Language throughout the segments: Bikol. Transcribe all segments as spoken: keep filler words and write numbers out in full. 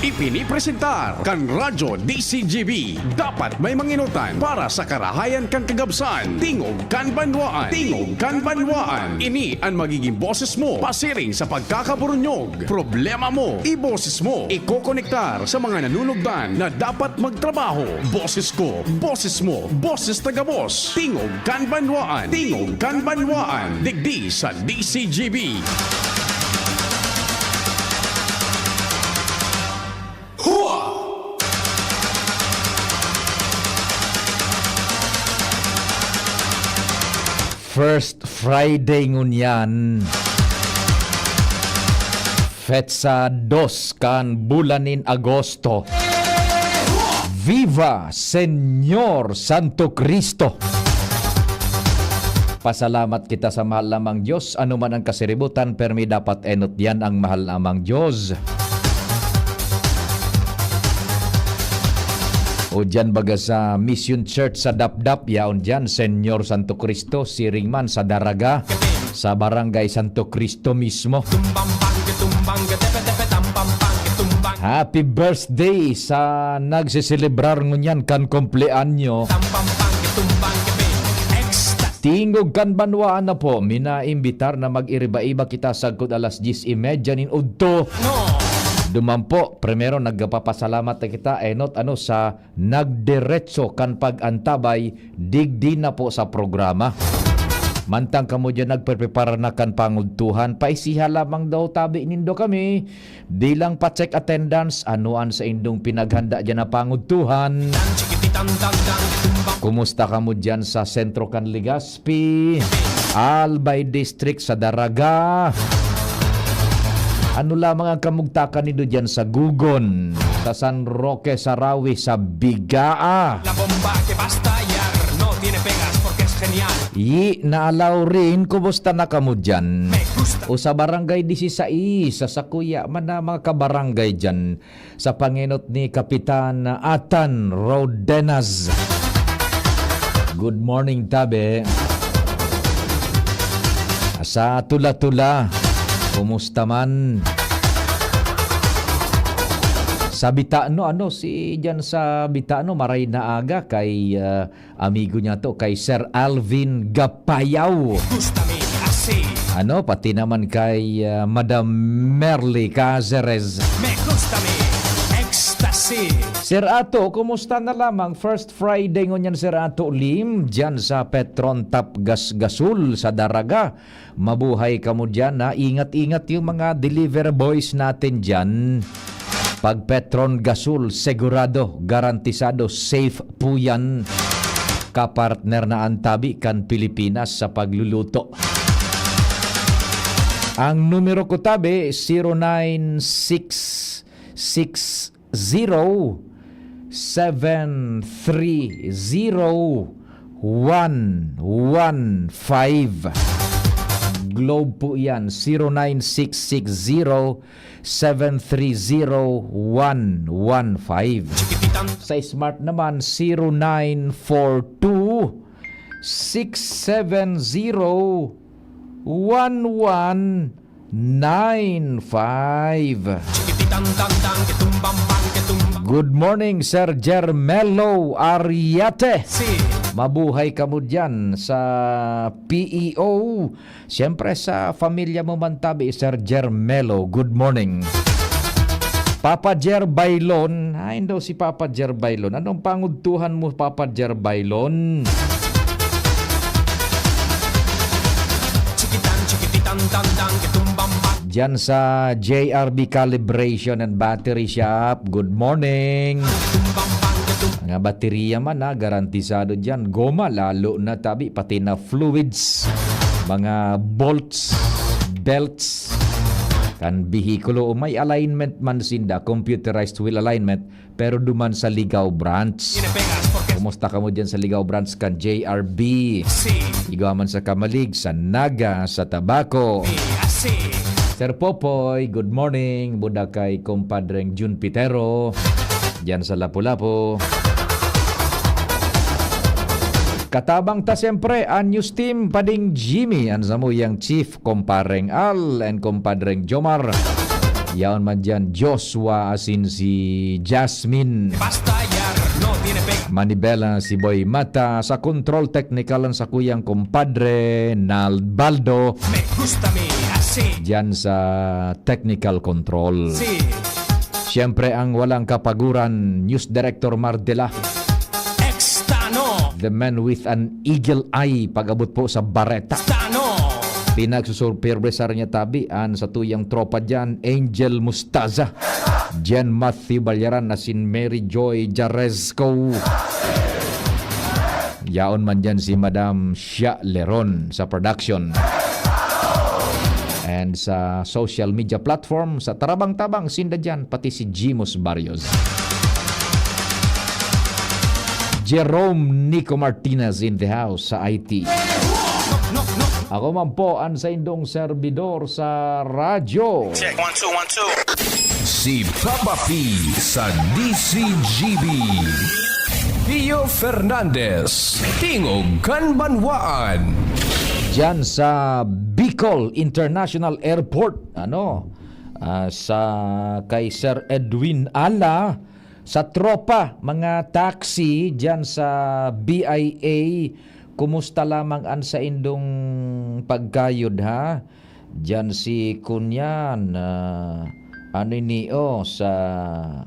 Ipinipresentar kan Radyo D C G B. Dapat may manginutan para sa karahayan kan kagabsan. Tingog kan Banwaan. Tingog kan Banwaan. Ini an magiging boses mo pasiring sa pagkakaburunyog. Problema mo, iboses mo. Ikokonektar sa mga nanunugdan na dapat magtrabaho. Boses ko, boses mo, boses taga-boss. Tingog kan Banwaan. Tingog kan Banwaan. Digdi sa D C G B. Hua! First Friday ngunyan. Petsa dos kan bulan nin Agosto. Viva Señor Santo Cristo! Pasalamat kita sa mahal namang Diyos. Ano man ang kasiributan, permi dapat enot diyan ang mahal namang Diyos. O diyan baga sa Mission Church sa Dapdap, yaon diyan, Señor Santo Cristo, siring man sa Daraga, sa Barangay Santo Cristo mismo. Happy birthday sa nagseselebrar ngunyan kan kumpleanyo. Tingog kan banwaan na po, minaimbitar na mag-iriba-iba kita sagkod alas diyes y media nin udto. Dumampo, primero, nagpapasalamat na kita, enot ano, sa nagdiretso kan pag-antabay digdi na po sa programa. Mantang kamo diyan nagpreprepara na kan pangudtuhan, paisiha lamang daw tabi nindo kami bilang pa-check attendance, ano an saindong pinaghanda diyan na pangudtuhan? Kumusta kamo diyan sa sentro kan Legazpi, Albay District, sa Daraga? Ano lamang ang kamugtakan nindo diyan sa Gugon, sa San Roque, Sarawi, sa Bigaa? La bomba que va a estallar no tiene pegas porque es genial. Yi na Laurin, kumusta na kamo diyan? Me gusta. O sa Barangay Disisais, sa sakuya man na mga kabarangay diyan, sa pangenot ni Kapitan Atan Rodenas. Good morning, tabi. Sa Tula-Tula, kumusta man? Sa Bitano, ano, si diyan sa Bitano, maray na aga kay, ah, amigo niya to, kay Sir Alvin Gapayaw. Gusta mi así. Ano, pati naman kay, ah, Madam Merly Caceres. Me gusta mi ecstasy. Sir Ato, kumusta na lamang? First Friday ngunyan, Sir Ato Lim, diyan sa Petron Tap Gas Gasul sa Daraga. Mabuhay kamo diyan, ha? Ingat-ingat yung mga delivery boys natin diyan. Pag Petron Gasul, segurado, garantisado, safe po yan. Kapartner na ang tabi kan Pilipinas sa pagluluto. Ang numero ko, tabi, zero nine six six zero seven three zero one one five. Globe po yan, zero nine six six zero seven three zero one one five. Sa Smart naman, zero nine four two six seven zero one one nine five. Good morning, Sir Jermelo Ariate. Mabuhay kamo diyan sa P E O. Siyempre, sa pamilya mo man tabi, Sir Jermelo. Good morning. Papa Jer Bailon. Ay, daw si Papa Jer Bailon. Anong pangudtuhan mo, Papa Jer Bailon? Chikitan, chikitan, tan, tan, kitumbang, bang. Diyan sa J R B Calibration and Battery Shop, good morning. Tumbang, bang, kitum- Mga baterya man, ha, garantisado diyan. Goma, lalo na tabi, pati na fluids, mga bolts, belts, kan behikulo, o may alignment man sinda, computerized wheel alignment, pero duman sa Ligao Branch. Kumusta kamo dyan sa Ligao Branch kan J R B? Igwa man sa Camalig, sa Naga, sa Tabaco. Sir Popoy, good morning. Buda kay Compadreng Jun Pitero, dyan sa Lapu-Lapu. Katabang ta siyempre, an News Team, Pading Jimmy, an samuyang Chief, Compadreng Al, and Compadreng Jomar. Yaon man dyan, Joshua asin si Jasmine. Basta yar, no tiene pe- Manibela, si Boy Mata, sa control technical ang sakuyang kumpadre, Nalbaldo. Me gusta mi así. Dyan sa technical control. Si. Siyempre, ang walang kapaguran, News Director Mardela. Extano. The man with an eagle eye, pag-abot po sa bareta. Extano. Pinagsusurpresar niya tabi, an satuyang tropa dyan, Angel Mustaza. Jen Matthew Balyaran asin Mary Joy Jaresco. Yaon man dyan si Madam Shia Leron sa production. And sa social media platform, sa tarabang-tabang, sinda dyan, pati si Jimos Barrios. Jerome Nico Martinez in the house sa I T. Ako man po ang saindong servidor sa radyo. Check, one, two, one, two. Si Papa P sa D C G B. Pio Fernandez, Tingog kan Banwaan. Diyan sa Bicol International Airport, ano, ah, sa kay Sir Edwin Ala, sa tropa, mga taxi diyan sa B I A, kumusta lamang an saindong pagkayod, ha? Diyan si kunyan, ah, ano ini, oh, sa,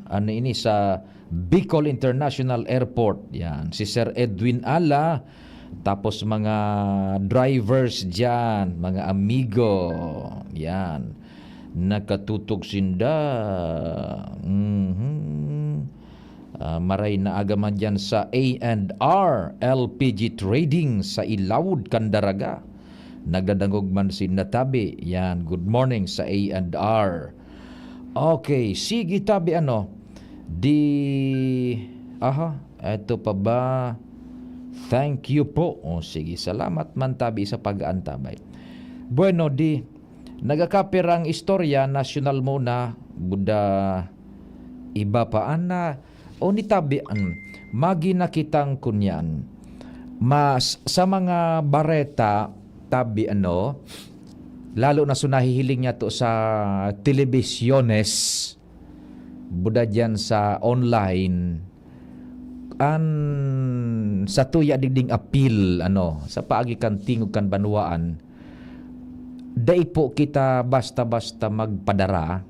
ano ini, sa Bicol International Airport. Yan, si Sir Edwin Ala, tapos mga drivers diyan, mga amigo. Yan, nakatutok sinda. Mhm. Ah, maray na aga man diyan sa A and R L P G Trading sa Ilawod, Candaraga. Nagdadangog man sinda tabi. Yan, good morning sa A and R. Okay, sige tabi, ano, di, aha, eto pa ba? Thank you po. O, sige, salamat man tabi sa pag-aantabay. Bueno, di, nagakapirang istorya, nasyonal muna, buda, iba pa, ana, o ni tabi, an, magi na kitang kunyan. Mas, sa mga bareta, tabi, ano, lalo na so nahihiling niya to sa telebisyones, buda diyan sa online, an satuya digding apil, ano, sa paagi kan Tingog kan Banwaan, dai po kita basta-basta magpadara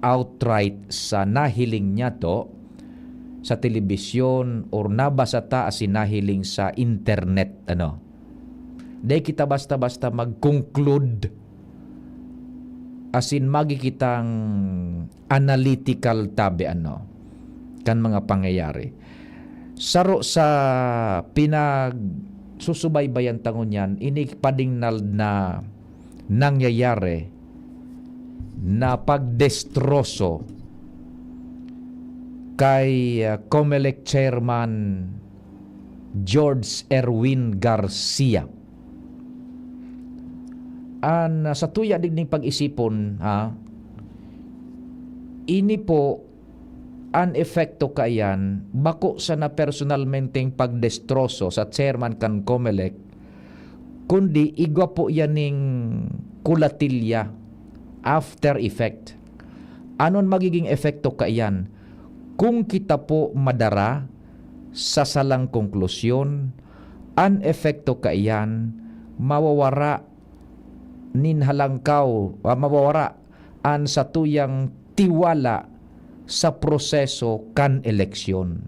outright sa nahiling niyato sa telebisyon or nabasa ta asin nahiling sa internet, ano. Dai kita basta-basta mag-conclude asin magi kitang analytical tabi, ano, kan mga pangyayari. Saro sa pinagsusubaybayan ta ngunyan, ini padingnal na nangyayari na pagdestroso kay, ah, Comelec Chairman George Erwin Garcia. An, ah, satuya digding pag-isipon, ha, ini po, an epekto kaiyan, bako sana personalmenteng pagdestroso sa chairman kan Comelec, kundi igwa po iyan ning kulatilya, after effect. Ano an magiging epekto kaiyan? Kung kita po madara sa salang konklusyon, an epekto kaiyan, mawawara nin halangkaw, ah, mawawara an satuyang tiwala sa proseso kan eleksyon.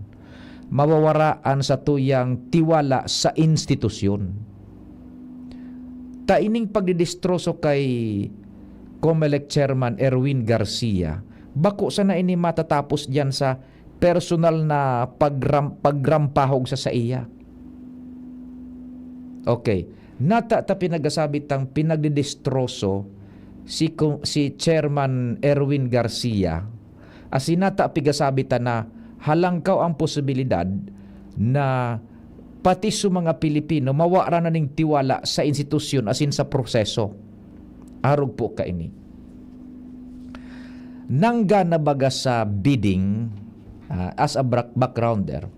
Mawawara an satuyang tiwala sa institusyon. Ta ining pagdidistroso kay Comelec Chairman Erwin Garcia, bako sana ini matatapos diyan sa personal na pagram-, pagrampahog sa saiya. Okay. Nata ta pinagasabi tang pinagdidistroso si ko-, si Chairman Erwin Garcia, asin nata pigasabi ta na halangkaw ang posibilidad na pati sa mga Pilipino mawara na ning tiwala sa institusyon asin sa proseso. Arog po kaini. Nanggana baga sa bidding, ah, as a bra-, backgrounder,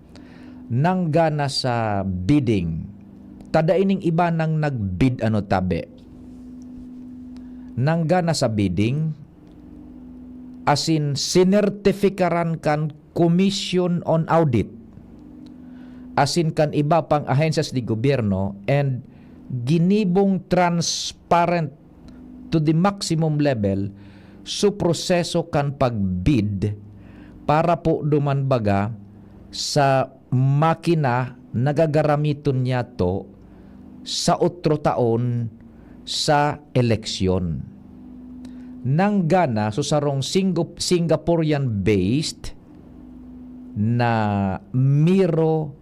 nanggana sa bidding, ta dai ning iba nang nag-bid, ano, tabi. Nanggana sa bidding, asin sinertifikaran kan Commission on Audit, asin kan iba pang ahensyas de gobyerno, and ginibong transparent to the maximum level so proseso kan pag-bid para po duman baga sa makina na gagaramiton niyato sa otro taon sa eleksyon. Nanggana so sarong Singo-, Singaporean-based na Miro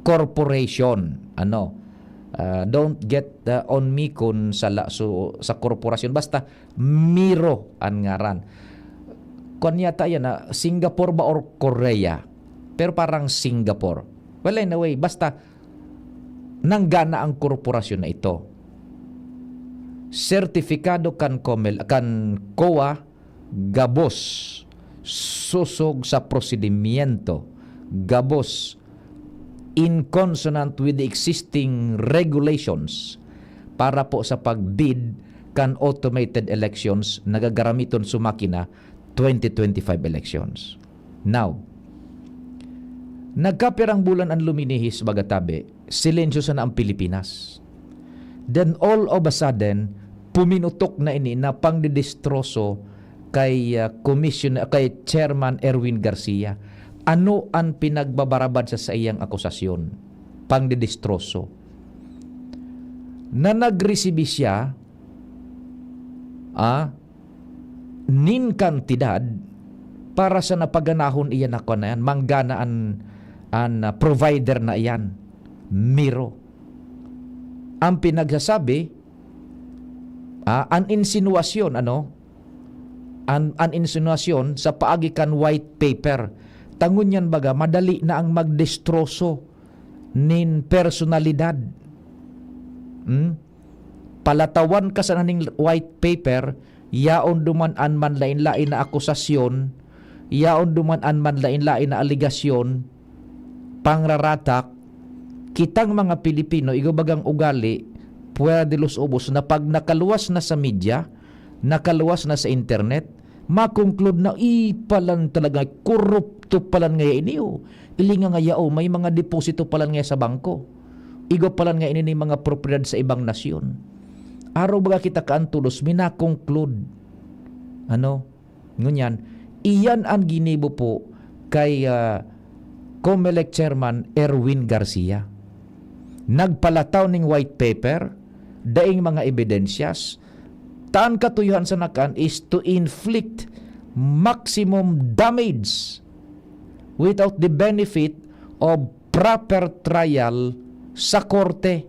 Corporation. Ano, ah, don't get, ah, on me kun sala so, sa korporasyon. Basta, Miro an ngaran. Kwan yata yan, ah, Singapore ba or Korea? Pero parang Singapore. Well, anyway, basta nanggana ang korporasyon na ito. Sertifikado kan COMEL, kan COA, gabos, sosog sa prosedimyento, gabos, in consonant with the existing regulations para po sa pag-bid kan automated elections na gagaramiton sa makina twenty twenty-five elections. Now, nagkapirang bulan an luminihis, baga tabi, silensyo sana ang Pilipinas. Then all of a sudden, puminutok na ini na pangdidistroso kay, ah, Commissioner, kay Chairman Erwin Garcia. Ano an pinagbabarabad sa saiyang akusasyon? Pangdidistroso. Na nagresibi siya, ah, nin kantidad para sa napaganahon iyan na kwan na yan, manggana an, an, ah, provider na iyan, Miro. Ang pinagsasabi, ah, an insinuwasyon, ano, an, an insinuwasyon sa paagi kan white paper. Ta ngunyan baga, madali na ang magdestroso nin personalidad. Hmm? Palatawan ka sana ning white paper, yaon duman an manlain-lain na akusasyon, yaon duman an manlain-lain na aligasyon, pangraratak, kitang mga Pilipino, igwa bagang ugali, puwera de los ubos, na pag nakaluwas na sa media, nakaluwas na sa internet, makonklude na, "Ih, palan talaga, korupto palan ngaya ini, oh. Ili nga ngaya, oh, may mga deposito palan ngaya sa bangko. Igwa palan ngaya ini nin mga propiedad sa ibang nasyon." Arog baga kita kaan tolos, minakonklude. Ano? Ngunyan, iyan an ginibo po kay, ah, COMELEC Chairman Erwin Garcia. Nagpalataw ning white paper, daing mga ebidensyas, ta an katuyohan sana kaan is to inflict maximum damage without the benefit of proper trial sa korte.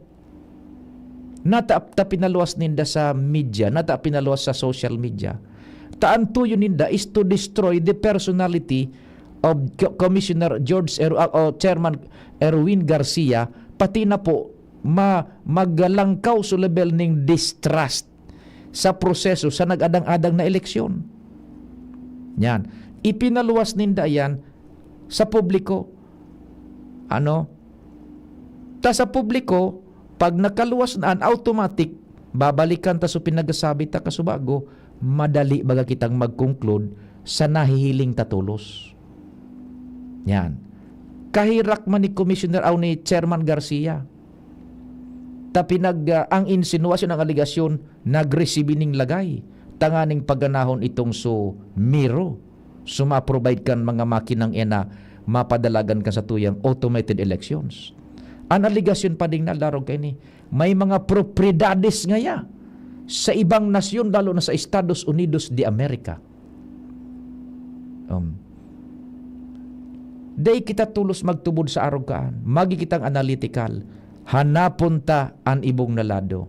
Nata, ta pinaluwas ninda sa media, nata pinaluwas sa social media. Ta an tuyo ninda is to destroy the personality of Co-, Commissioner George Er-, ah, o Chairman Erwin Garcia, pati na po ma-, maglangkaw sa level ning distrust sa proseso sa nag-adang-adang na eleksyon. Yan. Ipinaluwas ninda yan sa publiko. Ano? Ta sa publiko, pag nakaluwas na an automatic, babalikan ta so pinagsasabi ta kasubago, madali baga kitang mag-conclude sa nahihiling ta tolos. Yan. Kahirak man ni Commissioner aw ni Chairman Garcia. Ta pinag, ah, ang insinuwasyon, ang alegasyon, nagresibi ning lagay tanganing paganahon itong so Miro, so ma-provide kan mga makinang ena mapadalagan kan satuyang automated elections. An alegasyon pa ding nalarog kaini, may mga propiedades ngaya sa ibang nasyon, lalo na sa Estados Unidos de America. Um, dai kita tolos magtubod sa arog kaan. Magi kitang analytical. Hanapon ta an ibong na lado.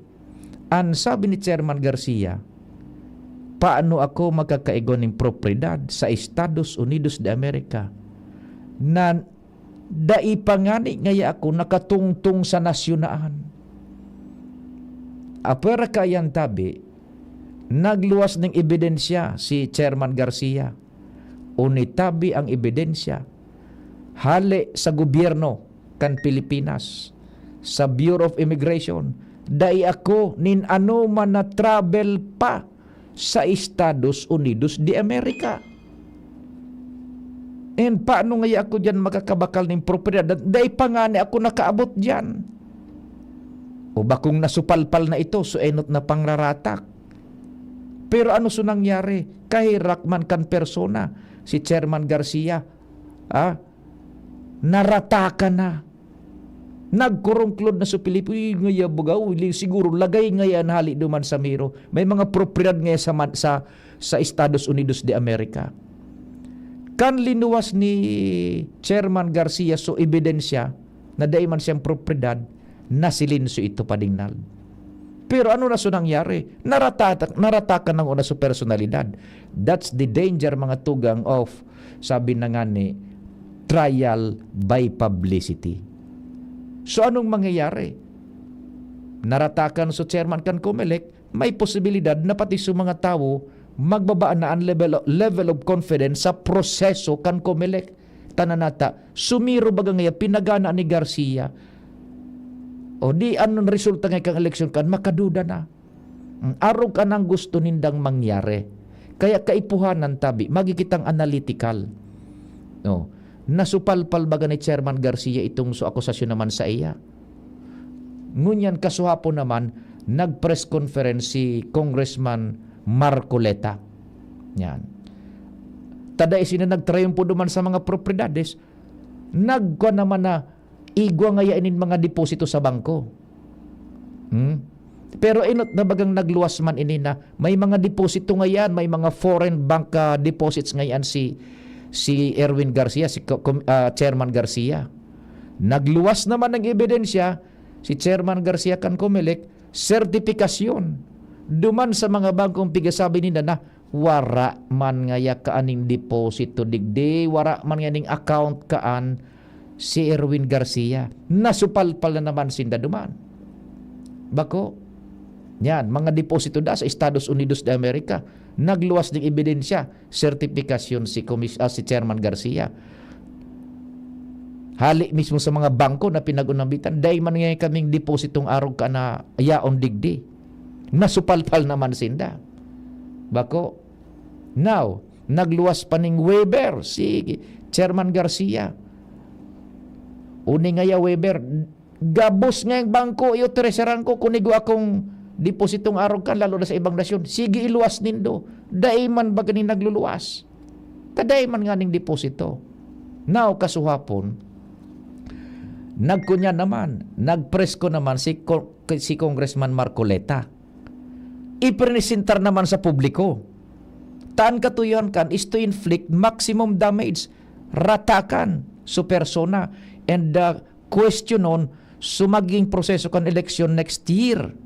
An sabi ni Chairman Garcia, "Paano ako makakaigwa nin propiedad sa Estados Unidos de America na dai pa ngani ngaya ako nakatungtong sa nasyon na an?" Apwera kaiyan tabi, nagluwas ning ebidensya si Chairman Garcia. Unitabi ang ebidensya hale sa gobyerno kan Pilipinas, sa Bureau of Immigration, dai ako nin anoman na travel pa sa Estados Unidos de America. And paano ngaya ako diyan makakabakal nin propiedad? Dai pa ngani ako nakaabot diyan. O bakong nasupalpal na ito, so enot na pangraratak. Pero ano so nangyari? Kaherak man kan persona, si Chairman Garcia, ah, naratakan na. Nagkurungklod na so Pilipino, "Uy, ngaya baga, uy, li-, siguro lagay ngaya an hali duman sa Miro. May mga propiedad ngaya sa man-, sa, sa Estados Unidos de America." Kan linuwas ni Chairman Garcia so ebidensya na dai man siyang propiedad, nasilinso ito, Padingnal. Pero ano na so nangyari? Narata-, naratakan na ngona so personalidad. That's the danger, mga tugang, of, sabi na ngani, trial by publicity. So, anong mangyayari? Naratakan so chairman kan Comelec, may posibilidad na pati so mga tawo magbaba na an level, level of confidence sa proseso kan Comelec. Tananata, sumiro baga ngaya pinagana ni Garcia. O di, anong resulta ngaya kan eleksyon kan makaduda na. Mm, arog ka nang gusto nindang mangyari. Kaya kaipuhanan tabi, magi kitang analytical. No. Nasupalpal baga ni Chairman Garcia itong so akusasyon naman sa iya? Ngunyan, kasuhapon naman, nag-press conference si Congressman Marcoleta. Yan. Tada isina nagtrayumpo duman sa mga propriedades, nagkwa naman na igwa ngaya inin mga deposito sa bangko. Hmm? Pero enot na bagang nagluwas man ini na may mga deposito ngayan, may mga foreign bank, ah, deposits ngayan si, si Erwin Garcia, si Co-, Com-, ah, Chairman Garcia. Nagluwas naman ng ebidensya si Chairman Garcia kan Comelec, sertipikasyon duman sa mga bangkong pigasabi ninda na wara man ngaya kaaning deposito digdi, wara man nganing account kaan si Erwin Garcia. Nasupalpal na naman sinda duman. Bako, yan, mga deposito da sa Estados Unidos de America. Nagluwas ning ebidensya, sertipikasyon si Komis-, ah, si Chairman Garcia. Hali mismo sa mga bangko na pinag-unambitan, dai man ngaya kaming depositong arog ka na yaon digdi. Nasupalpal naman sinda. Bako. Now, nagluwas pa ning waiver si Chairman Garcia. Uni ngaya waiver, gabos ngayang bangko, iyo, treseran ko, kun igwa akong depositong arog kan, lalo na sa ibang nasyon. Sige, iluwas nindo. Dai man baga nin nagluluwas. Ta dai man nganing deposito. Now, kasuhapon, nagkunya naman, nagpresko naman si Co-, si Congressman Marcoleta. Ipresentar naman sa publiko. Ta an katuyohan kan is to inflict maximum damage, ratakan so persona, and, uh, questionon so magiging proseso kan eleksyon next year.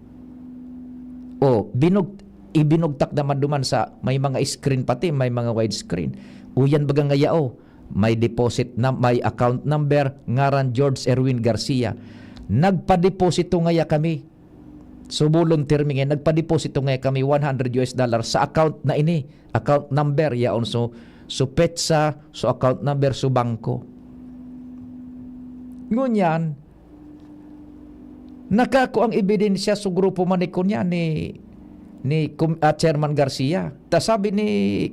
O, binug-, ibinugtak naman duman sa may mga screen pati, may mga widescreen. Uyan baga ngaya, o, may deposit na, may account number, ngaran George Erwin Garcia. Nagpadeposito ngaya kami. So, volunteer mi ngayan, nagpadeposito ngaya kami one hundred U S dollar sa account na ini. Account number, yaon. So, so petsa, so account number, so bangko. Ngunyan, nakakua ang ebidensya sa grupo man ni kunya ni, ni Kum-, ah, Chairman Garcia. Ta sabi ni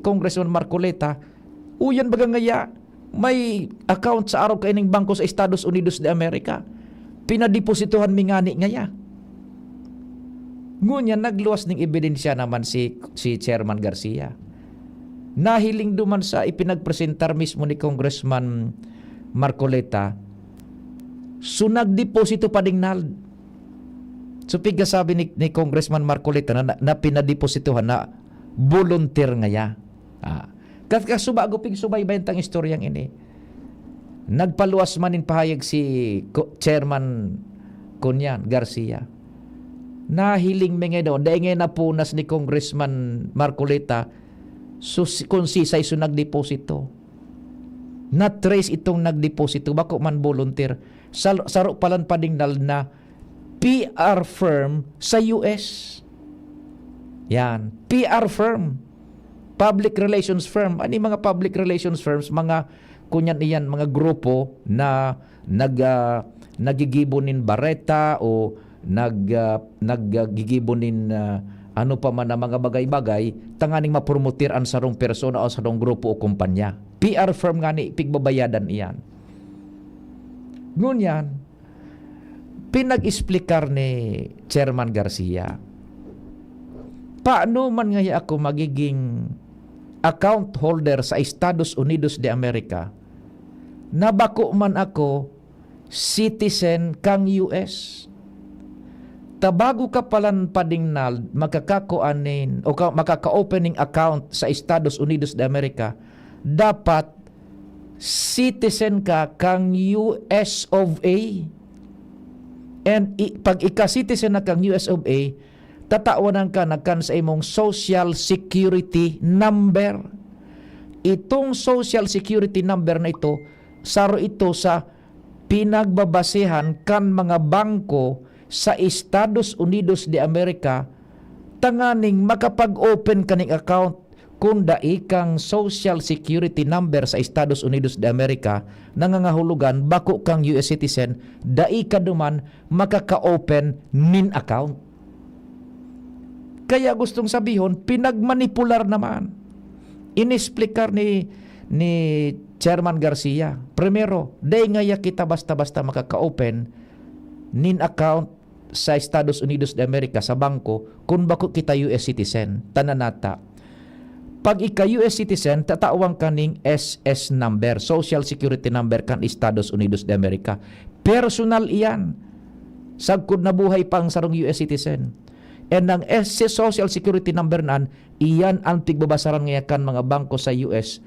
Congressman Marcoleta, "Uyan baga ngaya, may account sa arog kaining bangko sa Estados Unidos de America. Pinadepositohan mi ngani ngaya." Ngunyan, nagluwas ning ebidensya naman si, si Chairman Garcia. Nahiling duman sa ipinagpresentar mismo ni Congressman Marcoleta, so nagdeposito pa ding nald. So, pigasabi ni, ni Congressman Marcoleta na, na, na pinadepositohan na volunteer ngaya. Ah. Kas-, kasubago, pigsubaybayan tang istoryang ini. Nagpaluwas man nin pahayag si Ko-, Chairman Cunyan Garcia. Nahiling mi nga daw, dai nga napunas ni Congressman Marcoleta, so, si, kung sisay so nagdeposito. Na-trace itong nagdeposito, bako man volunteer. Sal-, saro palan padingnal na P R firm sa U S. Yan, P R firm. Public relations firm. Ano yung mga public relations firms? Mga, kunyan iyan, mga grupo na nag, ah, nagigibo nin bareta o nag, ah, nag, ah, gigibo nin, ah, ano pa man na mga bagay-bagay, tanganing mapromotir an sarong persona o sarong grupo o kumpanya. P R firm ngani, pigbabayadan iyan. Ngunyan, pinag-explicar ni Chairman Garcia, "Paano man ngaya ako magiging account holder sa Estados Unidos de America na bako man ako citizen kan U S? Ta bago ka palan padingnal, makakakua nin o ka, makaka-open ning account sa Estados Unidos de America, dapat citizen ka kan U S of A. And i, pag ika-citizen na kan U S of A, tatawanan ka na kan sa imong Social Security Number. Itong Social Security Number na ito, saro ito sa pinagbabasehan kan mga bangko sa Estados Unidos de America tanganing makapag-open ka ning account. Kun dai kang Social Security Number sa Estados Unidos de America, nangangahulugan bako kang U S citizen, dai ka duman makaka-open nin account." Kaya gustong sabihon, pinagmanipular naman. Inexplikar ni, ni Chairman Garcia, primero, dai ngaya kita basta-basta makaka-open nin account sa Estados Unidos de America, sa bangko, kun bako kita U S citizen. Tananata, pag ika U S citizen, tatawan ka ning S S number, Social Security Number kan Estados Unidos de America. Personal iyan. Sagkod na buhay pa ang sarong U S citizen. And ang S S Social Security Number nan, iyan ang pigbabasaran ngaya kan mga bangko sa U S.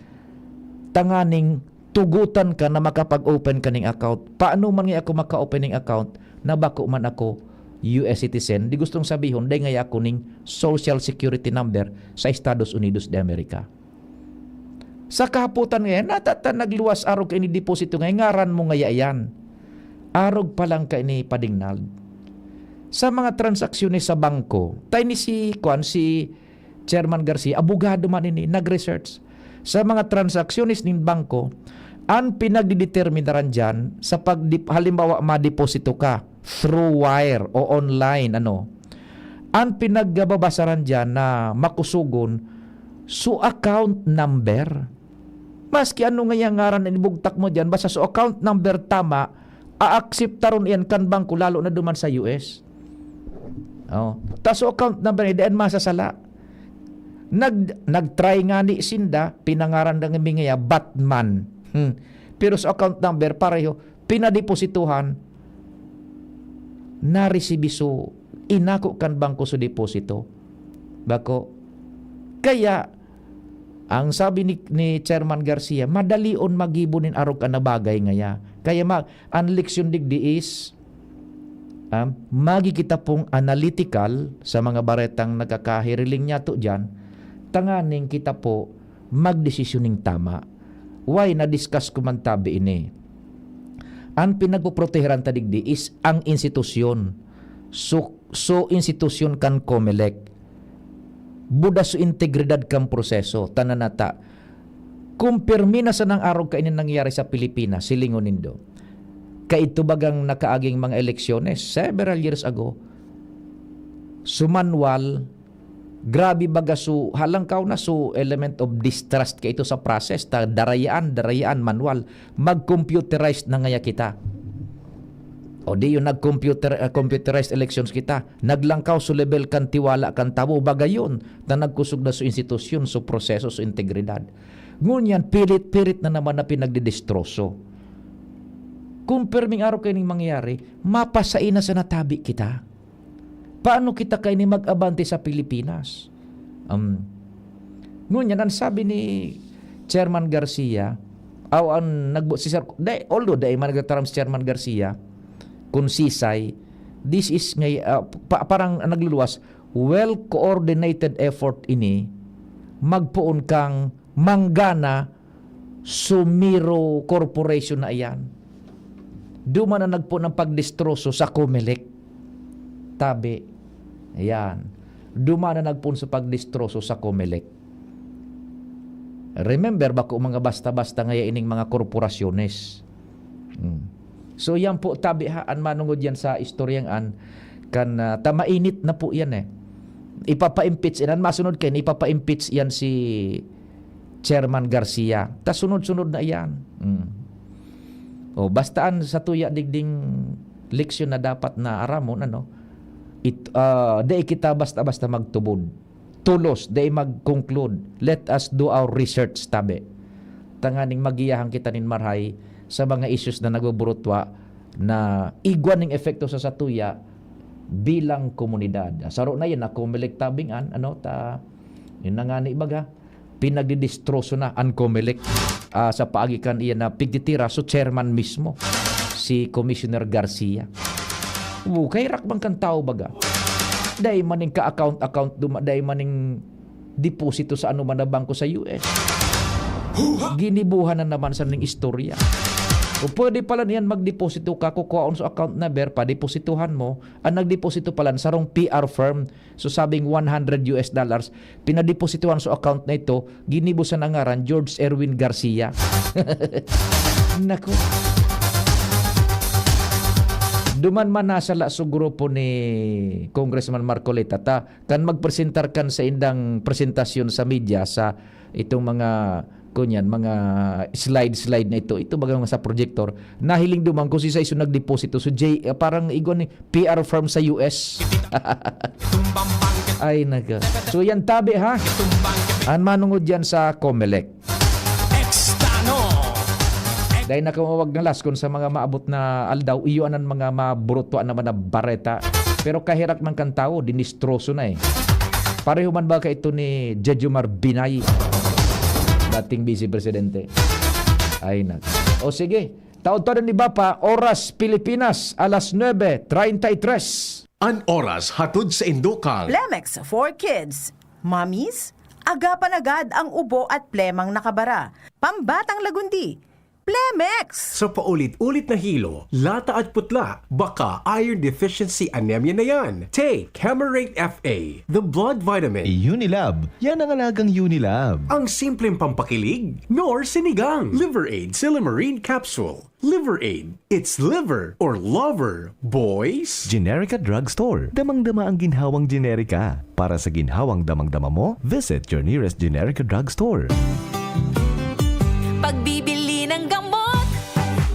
Tanganing tugutan ka na makapag-open ka ning account. Paano man ngaya ako maka-open ning account na bako man ako U S citizen? Di gustong sabihon, dai ngaya ako ning Social Security Number sa Estados Unidos de America. Sa kahapotan ngayan, natatan nagluwas arog kaini deposito ngayan, ngaran mo ngaya iyan. Arog pa lang kaini padingnal. Sa mga transaksyones sa bangko, ta ini si, kuwan, si Chairman Garcia, abogado man ini, nag-research. Sa mga transaksyones nin bangko, an pinagdideterminaran diyan sa pag, halimbawa, madeposito ka through wire o online, ano, an pinagbabasaran diyan na makusugon, so account number. Maski ano nga yung ngaran na inibugtak mo diyan, basta so account number tama, aakseptaron iyan kan bangko, lalo na duman sa U S. Oh, ta so account number, eh, dai masasala. Nag-, nag-try ngani sinda, pinangaran na mi ngaya Batman. Hmm. Pero sa account number, pareho, pinadeposituhan, naresibi so, inako kan bangko so deposito. Bako. Kaya, ang sabi ni, ni Chairman Garcia, madalion magibo nin arog kan na bagay ngaya. Kaya ma-, ang leksyon digdi is, um, magi kita pong analytical sa mga baretang nagkakahiriling niyato diyan, tanganing kita po magdesisyon ning tama. Why na-discuss ko man tabi ini? Ang pinagpoproteheran ta digdi is ang institusyon. So, so institusyon kan Comelec. Buda so integridad kan proseso, tananata. Kung pirmi na sanang arog kaini nangyari sa Pilipinas, silingon nindo. Kaidto bagang nakaaging mga eleksyones, several years ago, so manual, grabe baga so, halangkaw na so element of distrust kaito sa process, ta darayaan, darayaan, manual. Mag-computerized na ngaya kita. O di yun, nag-computer, ah, computerized elections kita. Naglangkaw so level kan tiwala kan tawo, baga yun, ta nagkusog na so institusyon, so proseso, so integridad. Ngunyan, pilit-pirit na naman na pinagdidestroso. Kung pirming araw kayo ning mangyari, mapasai na sa natabi kita. Paano kita kaini mag-abante sa Pilipinas? Um, ngunyan, ang sabi ni Chairman Garcia, aw ang nagbu-, si Sir, dai, although dai man nagtataram si Chairman Garcia, kung sisay, this is ngay-, ah, pa-, parang nagluluwas, well-coordinated effort ini, magpoon kang manggana Sumiro Corporation na iyan. Duman na nagpoon ang pagdestroso sa Comelec. Tabi. Ayan. Duman na nagpoon sa pagdestroso sa Comelec. Remember, bako mga basta-basta ngaya ining mga korporasyones. Hmm. So, yan po, tabi ha, an manungod yan sa istoryang an, kan, ah, ta mainit na po yan eh. Ipapa-impeach iyan. Masunod kaini, ipapa-impeach iyan si Chairman Garcia. Ta sunod-sunod na iyan. Mm. O, basta an satuya digding leksyon na dapat na aramon, ano, it-, ah, dai kita basta-basta magtubod. Tolos, dai mag-conclude. Let us do our research, tabi. Tanganing magiyahan kita nin marahay sa mga issues na nagbuburutwa na igwa ning epekto sa satuya bilang komunidad. Saro na yan, na Comelec tabing an, ano, ta, yun na nga ni baga, pinagdidistroso na an Comelec, ah, sa paagi kan iya na pigtitira, so chairman mismo, si Commissioner Garcia. Okay, rakman kan tao baga. Dai maning ka-account-account duma-, dai maning deposito sa anuman na bangko sa U S. Ginibuhan na naman sa ning istorya. O pwede pala niyan magdeposito ka, kukuhaon sa account number, padeposituhan mo, ang nagdeposito pala sarong P R firm. So sabing one hundred U S dollars, pinadeposituhan sa account na ito, ginibo sa nangaran George Erwin Garcia. Nako. Duman man nasala sa grupo ni Congressman Marcoleta ta, kan magpresentar kan sa indang presentasyon sa media sa itong mga, kunyan, mga slide-slide na ito, ito baga mga sa projector, nahiling duman kung si Saiso nagdeposito. So, J, ah, parang igwa ni P R firm sa U S. Ay, naga. So, yan tabi, ha? An manungod yan sa Comelec. Dahil nakamawag na laskon sa mga maabot na aldaw, iyo anan mga maburutwa naman na bareta. Pero kahirak man kan tawo, dinistroso na eh. Pareho man ba ka ito ni Jejomar Binay, dating vice presidente? Ay, nag-, o sige, taod-taod ni Bapa, oras Pilipinas, alas nuebe treinta y tres. An oras hatod sa Indokang. Plemex for Kids. Mommies, agapan agad ang ubo at plemang nakabara. Pambatang lagundi, Plemex! Sa paulit-ulit na hilo, lata at putla, baka iron deficiency anemia na yan. Take Camerate F A, the blood vitamin. Unilab, yan ang alagang Unilab. Ang simpleng pampakilig, nor sinigang. Liver Aid Silymarin Capsule. Liver Aid, it's liver or lover, boys. Generica Drugstore. Damang-dama ang ginhawang Generica. Para sa ginhawang damang-dama mo, visit your nearest Generica Drugstore. Pagbibili ng gamot,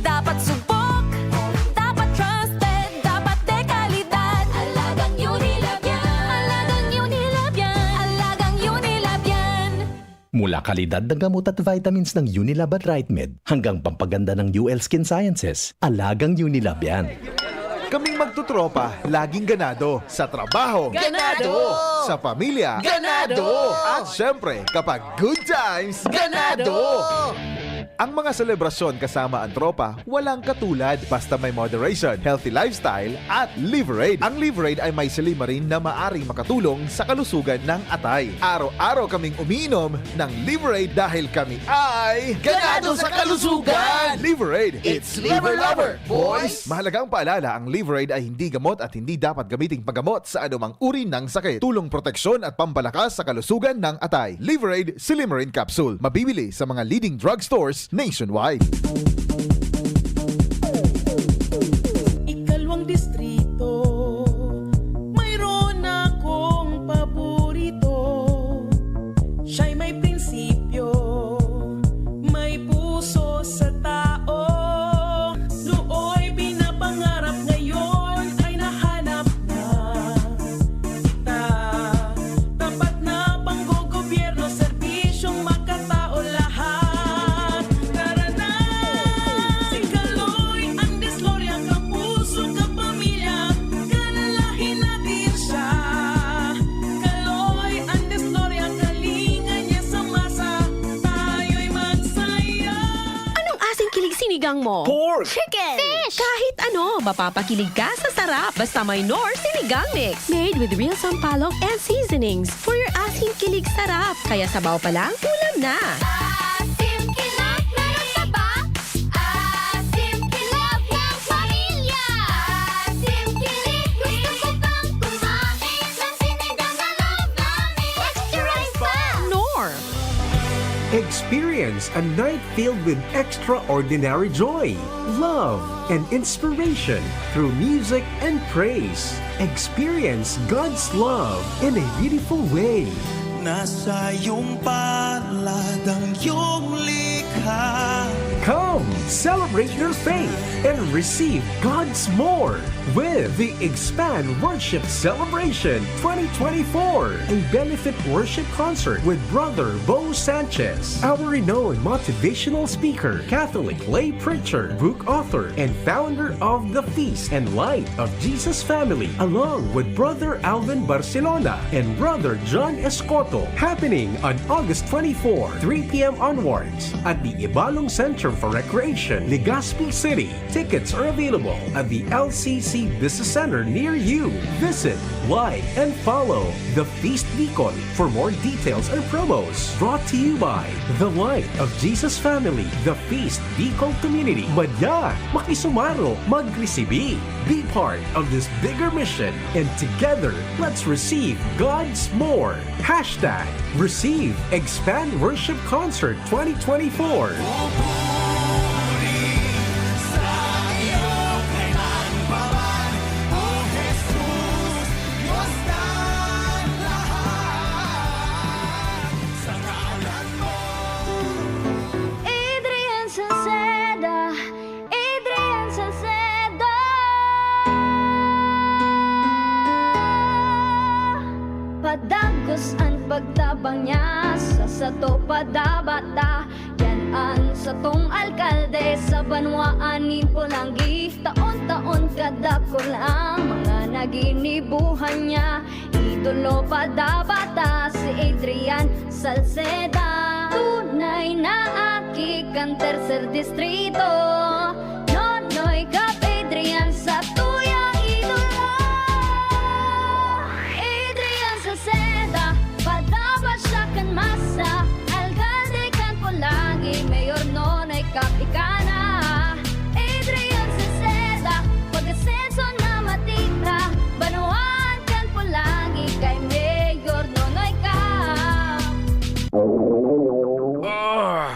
dapat subok, dapat trusted, dapat dekalidad. Alagang Unilab yan. Alagang Unilab yan. Alagang Unilab yan. Mula kalidad na gamot at vitamins ng Unilab at Rightmed hanggang pampaganda ng U L Skin Sciences, alagang Unilab yan. Kaming magtotropa, laging ganado. Sa trabaho, ganado. Sa pamilya, ganado. At syempre, kapag good times, ganado. Ang mga selebrasyon kasama ang tropa, walang katulad. Basta may moderation, healthy lifestyle, at Liver Aid. Ang Liver Aid ay may silymarin na maaring makatulong sa kalusugan ng atay. Araw-araw kaming umiinom ng Liver Aid dahil kami ay ganado sa kalusugan! Liver Aid, it's liver lover, boys! Mahalagang paalala, ang Liver Aid ay hindi gamot at hindi dapat gamiting panggamot sa anumang uri ng sakit. Tulong proteksyon at pampalakas sa kalusugan ng atay. Liver Aid Silymarin Capsule. Mabibili sa mga leading drugstores nationwide. Ikalawang distrito, mayroon akong paborito. Siya'y may prinsipyo, may puso sa tao. Nooy pinapangarap, ngayon ay nahanap na kita. Tapat na panggogobyerno, serbisyong makatao lahat. Tara na! Si Kaloy Andes Loria, kapuso, kapamilya, kalalahi natin siya. Kaloy Andes Loria, kalinga niya sa masa, tayo'y magsaya. Anong asing kilig sinigang mo? Pork! Chicken! Fish! Kahit ano, mapapakilig ka sa sarap. Basta may Knorr Sinigang Mix. Made with real sampalok and seasonings. For your asing kilig sarap. Kaya sabaw pa lang, ulam na. Asim kilig, meron ka ba? Asim kilig ng pamilya. Asim kilig, gusto ko pang kumain ng sinigang na love namin. Extra rice pa! Knorr. Ex- Experience a night filled with extraordinary joy, love, and inspiration through music and praise. Experience God's love in a beautiful way. Nasa iyong palad ang iyong likha. Come, celebrate your faith and receive God's more with the Expand Worship Celebration twenty twenty-four, a benefit worship concert with Brother Bo Sanchez, our renowned motivational speaker, Catholic lay preacher, book author, and founder of the Feast and Light of Jesus Family, along with Brother Alvin Barcelona and Brother John Escoto, happening on August twenty-four, three p m onwards, at the Ibalong Center for Recreation, Legazpi City. Tickets are available at the L C C Business Center near you. Visit, like, and follow The Feast Bicol for more details and promos. Brought to you by The Light of Jesus Family, The Feast Bicol Community. Madya, makisumaro, magresibi. Be part of this bigger mission, and together, let's receive God's more. Hashtag Receive Expand Worship Concert twenty twenty-four. Pupuri sa iyo kailan pa man, O Jesus, Diyos ng lahat, sa ngalan mo. Adrian Salceda, Adrian Salceda. Padagos an pagtabang niya sa sato padabata. Yan an satong alkalde sa banwaan nin Polangui. Taon-taon kadakul ang mga naginibuhan niya. Idolo padabata si Adrian Salceda. Tunay na aki kan Tercer Distrito. Nonoy Cap Adrian sa tuya idolo. Adrian Salceda, padabata siya kan masa. Alkalde kan Polangui, Mayor Nonoy Cap ika na. Adrian Salceda, pag-asenso na matita. Banwaan kan Polangui kay Mayor Nonoy Cap.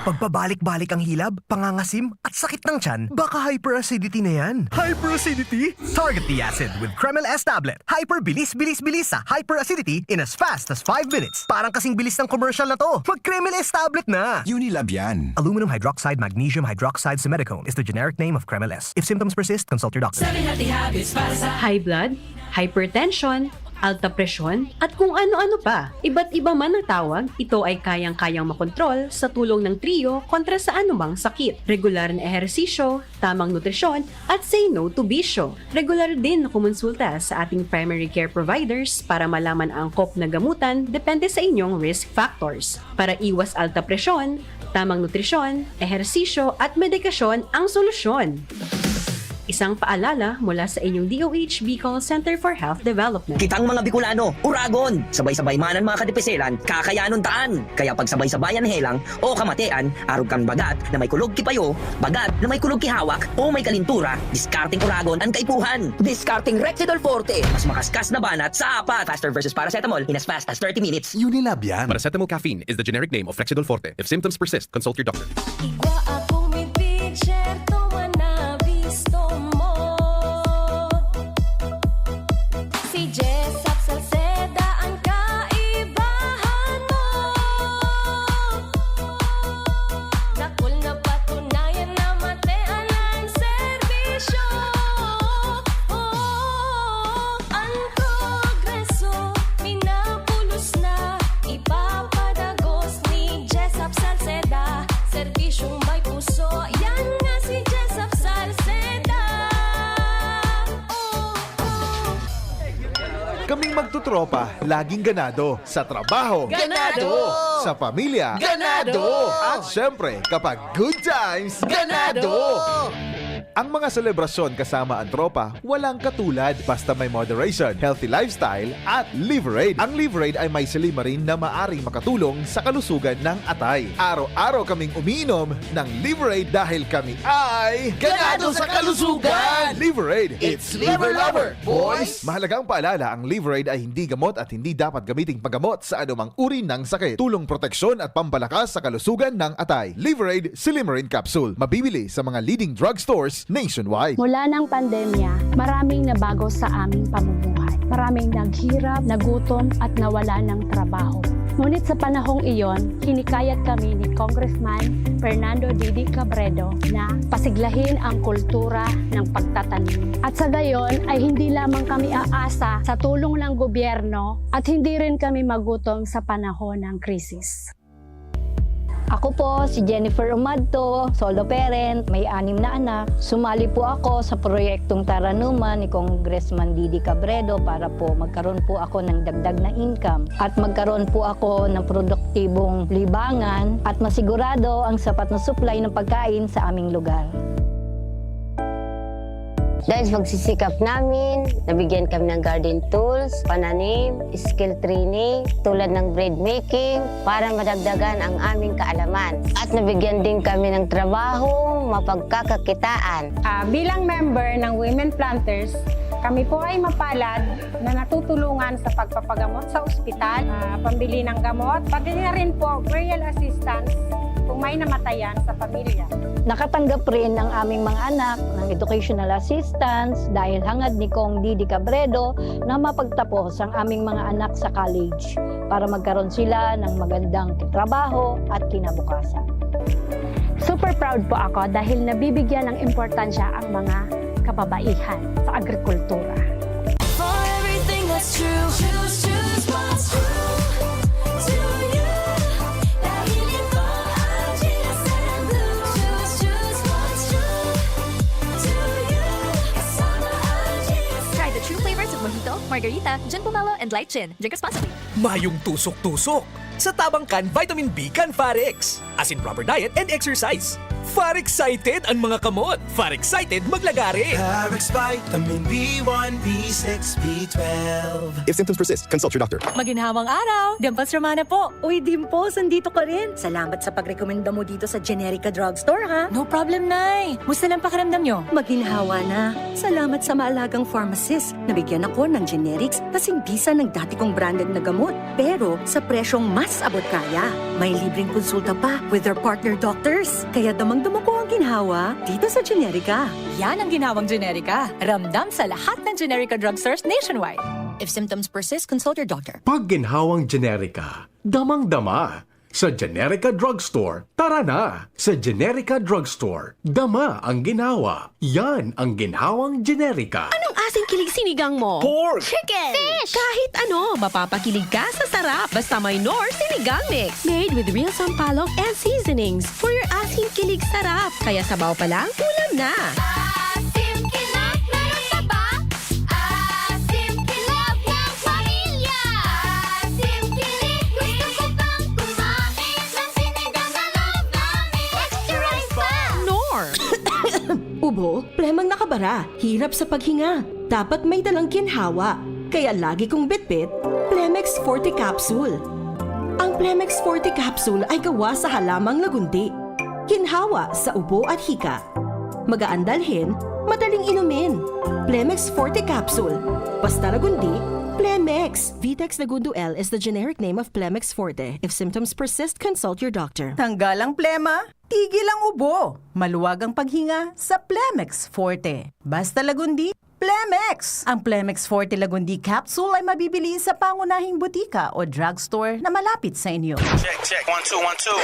Pagpabalik-balik ang hilab, pangangasim, at sakit ng tiyan, baka hyperacidity na yan. Hyperacidity? Target the acid with Kremel S tablet. Hyper bilis, bilis, bilis sa hyperacidity in as fast as five minutes. Parang kasing bilis ng commercial na to. Mag Kremel S tablet na! Unilab yan. Aluminum hydroxide magnesium hydroxide simethicone is the generic name of Kremel S. If symptoms persist, consult your doctor. Seven healthy habits para sa high blood, hypertension, alta presyon, at kung ano-ano pa. Iba't iba man ang tawag, ito ay kayang-kayang makontrol sa tulong ng Trio kontra sa anumang sakit. Regular na ehersisyo, tamang nutrisyon, at say no to bisyo. Regular din na kumonsulta sa ating primary care providers para malaman ang angkop na gamutan depende sa inyong risk factors. Para iwas alta presyon, tamang nutrisyon, ehersisyo, at medikasyon ang solusyon. Isang paalala mula sa inyong D O H Bicol Center for Health Development. Kitang mga Bicolano, uragon! Sabay-sabay man an mga kadipiselan, kakayanon taan! Kaya pagsabay-sabayan helang o kamatean, arog kan bagat na may kulog ki payo, bagat na may kulog ki hawak, o may kalintura, diskarteng uragon an kaipuhan! Diskarteng Rexidol Forte! Mas makaskas na banat sa apat! Faster versus paracetamol in as fast as thirty minutes! Unilab yan! Paracetamol caffeine is the generic name of Rexidol Forte. If symptoms persist, consult your doctor. Igwa akong midpicture, tuman na bisto mo. Si Jessop Salceda ang kaibahan mo. Dakul na patunayan na matean ang serbisyo. Oh, ang progreso, minapulos na, ipapadagos ni Jessop Salceda. Serbisyong may puso, yan nga si Jessop Salceda. Oh, oh. Kaming magtutropa, laging ganado. Sa trabaho. Ganado! Sa pamilya. Ganado! At syempre, kapag good times. Ganado! Ang mga selebrasyon kasama ang tropa, walang katulad basta may moderation, healthy lifestyle, at Liverade. Ang Liverade ay may silymarin na maaring makatulong sa kalusugan ng atay. Araw-araw kaming umiinom ng Liverade dahil kami ay ganado sa kalusugan! Liverade, it's Liver Lover, boys! Mahalagang paalala, ang Liverade ay hindi gamot at hindi dapat gamiting paggamot sa anumang uri ng sakit. Tulong proteksyon at pampalakas sa kalusugan ng atay. Liverade Silymarin Capsule. Mabibili sa mga leading drugstores nationwide. Mula ng pandemya, maraming nabago sa aming pamumuhay. Maraming naghirap, nagutom, at nawala ng trabaho. Ngunit sa panahong iyon, hinikayat kami ni Congressman Fernando Didi Cabredo na pasiglahin ang kultura ng pagtatanim. At sa gayon ay hindi lamang kami aasa sa tulong ng gobyerno at hindi rin kami magutom sa panahon ng krisis. Ako po si Jennifer Umadto, solo parent, may anim na anak. Sumali po ako sa proyektong Taranuman ni Congressman Didi Cabredo para po magkaroon po ako ng dagdag na income at magkaroon po ako ng produktibong libangan at masigurado ang sapat na supply ng pagkain sa aming lugar. Dahil sa pagsisikap namin, nabigyan kami ng garden tools, pananim, skill training, tulad ng bread making, para madagdagan ang aming kaalaman. At nabigyan din kami ng trabaho, mapagkakakitaan. Ah, bilang member ng Women Planters, kami po ay mapalad na natutulungan sa pagpapagamot sa ospital, ah, pambili ng gamot, pati na rin po burial assistance kung may namatayan sa pamilya. Nakatanggap rin ang aming mga anak ng educational assistance dahil hangad ni Cong Didi Cabredo na mapagtapos ang aming mga anak sa college para magkaroon sila ng magandang trabaho at kinabukasan. Super proud po ako dahil nabibigyan ng importansya ang mga kababaihan sa agrikultura. For everything that's true. Choose, choose what's true to you. Dahil ito ang G S M Blue. Choose, choose what's true to you. Kasama ang G S M. Try the true flavors of mojito, margarita, gin pomelo, and light gin. Drink responsibly. Mayong tusok-tusok. Sa tabang kan vitamin B kan Farex. As in proper diet and exercise. Far excited an mga kamot. Far excited maglagare. Parex Vitamin B one, B six, B twelve. If symptoms persist, consult your doctor. Maginhawang araw! Dimples Romana po! Uy, Dimples, andito ka rin! Salamat sa pagrekomenda mo dito sa Generica Drugstore, ha? No problem, Nay! Musta lang pakiramdam nyo? Maginhawa na. Salamat sa maalagang pharmacist. Nabigyan ako ng generics kasing bisa ng dati kong branded na gamot, pero sa presyong mas abot kaya. May libreng konsulta pa with their partner doctors. Kaya damang-dama ko ang ginhawa dito sa Generica. Yan ang ginhawang Generica. Ramdam sa lahat ng Generica drugstores nationwide. If symptoms persist, consult your doctor. Pag ginhawang Generica, damang-dama. Sa Generica Drugstore, tara na! Sa Generica Drugstore, dama ang ginhawa. Yan ang ginhawang Generica. Anong asing kilig sinigang mo? Pork! Chicken! Fish! Kahit ano, mapapakilig ka sa sarap. Basta may Knorr Sinigang Mix. Made with real sampalok and seasonings. For your asing kilig sarap. Kaya sabaw pa lang, ulam na. Asim kilig, meron ka ba? Asim kilig ng pamilya. Asim kilig, gusto ko pang kumain ng sinigang na loob namin. Extra rice pa! Knorr! Ubo, plemang nakabara, hirap sa paghinga. Dapat may dalang ginhawa. Kaya lagi kong bitbit, Plemex Forte Capsule. Ang Plemex Forte Capsule ay gawa sa halamang lagundi. Ginhawa sa ubo at hika. Magaan dalhin, madaling inumin. Plemex Forte Capsule. Basta Lagundi, Plemex. Vitex Lagundo L is the generic name of Plemex Forte. If symptoms persist, consult your doctor. Tanggal ang plema, tigil ang ubo. Maluwag ang paghinga sa Plemex Forte. Basta Lagundi, Plemex! Ang Plemex Forte Lagundi Capsule ay mabibili sa pangunahing butika o drugstore na malapit sa inyo. Check, check. One, two, one, two.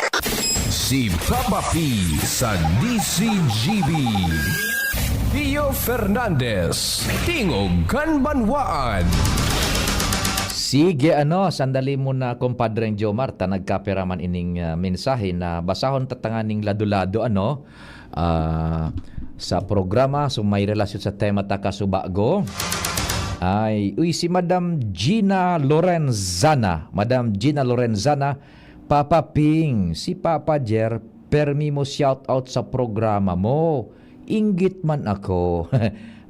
Si Papa P sa D C G B. Pio Fernandez, Tingog kan Banwaan. Sige, ano, sandali muna, Compadreng Jomar, ta nagkapira man ining, ah, mensahe na basahon ta tanganing lado-lado, ano, ah, sa programa. So, may relasyon sa tema ta kasubago. Ay, uy, si Madam Gina Lorenzana. Madam Gina Lorenzana, Papa Ping, si Papa Jer, permi mo shout out sa programa mo. Inggit man ako.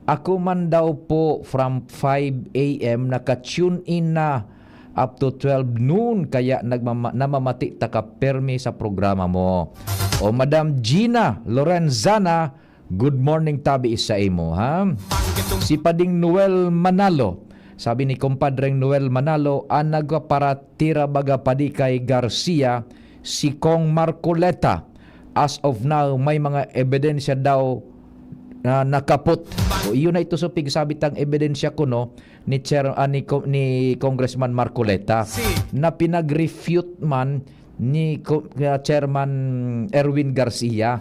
Ako man daw po from five a m naka-tune in na up to twelve noon, kaya nagmama namamati taka permi sa programa mo. O Madam Gina Lorenzana, good morning tabi sa imo, ha? Si Pading Noel Manalo, sabi ni Compadreng Noel Manalo, an nagpaparatira baga padi kay Garcia, si Cong Marcoleta. As of now, may mga ebidensya daw na nakapot. O, iyon na ito, so, pigsabi tang ebidensya kuno ni Chair-, ah, ni Co-, ni Congressman Marcoleta Si na pinag-refute man ni Co-, ah, Chairman Erwin Garcia.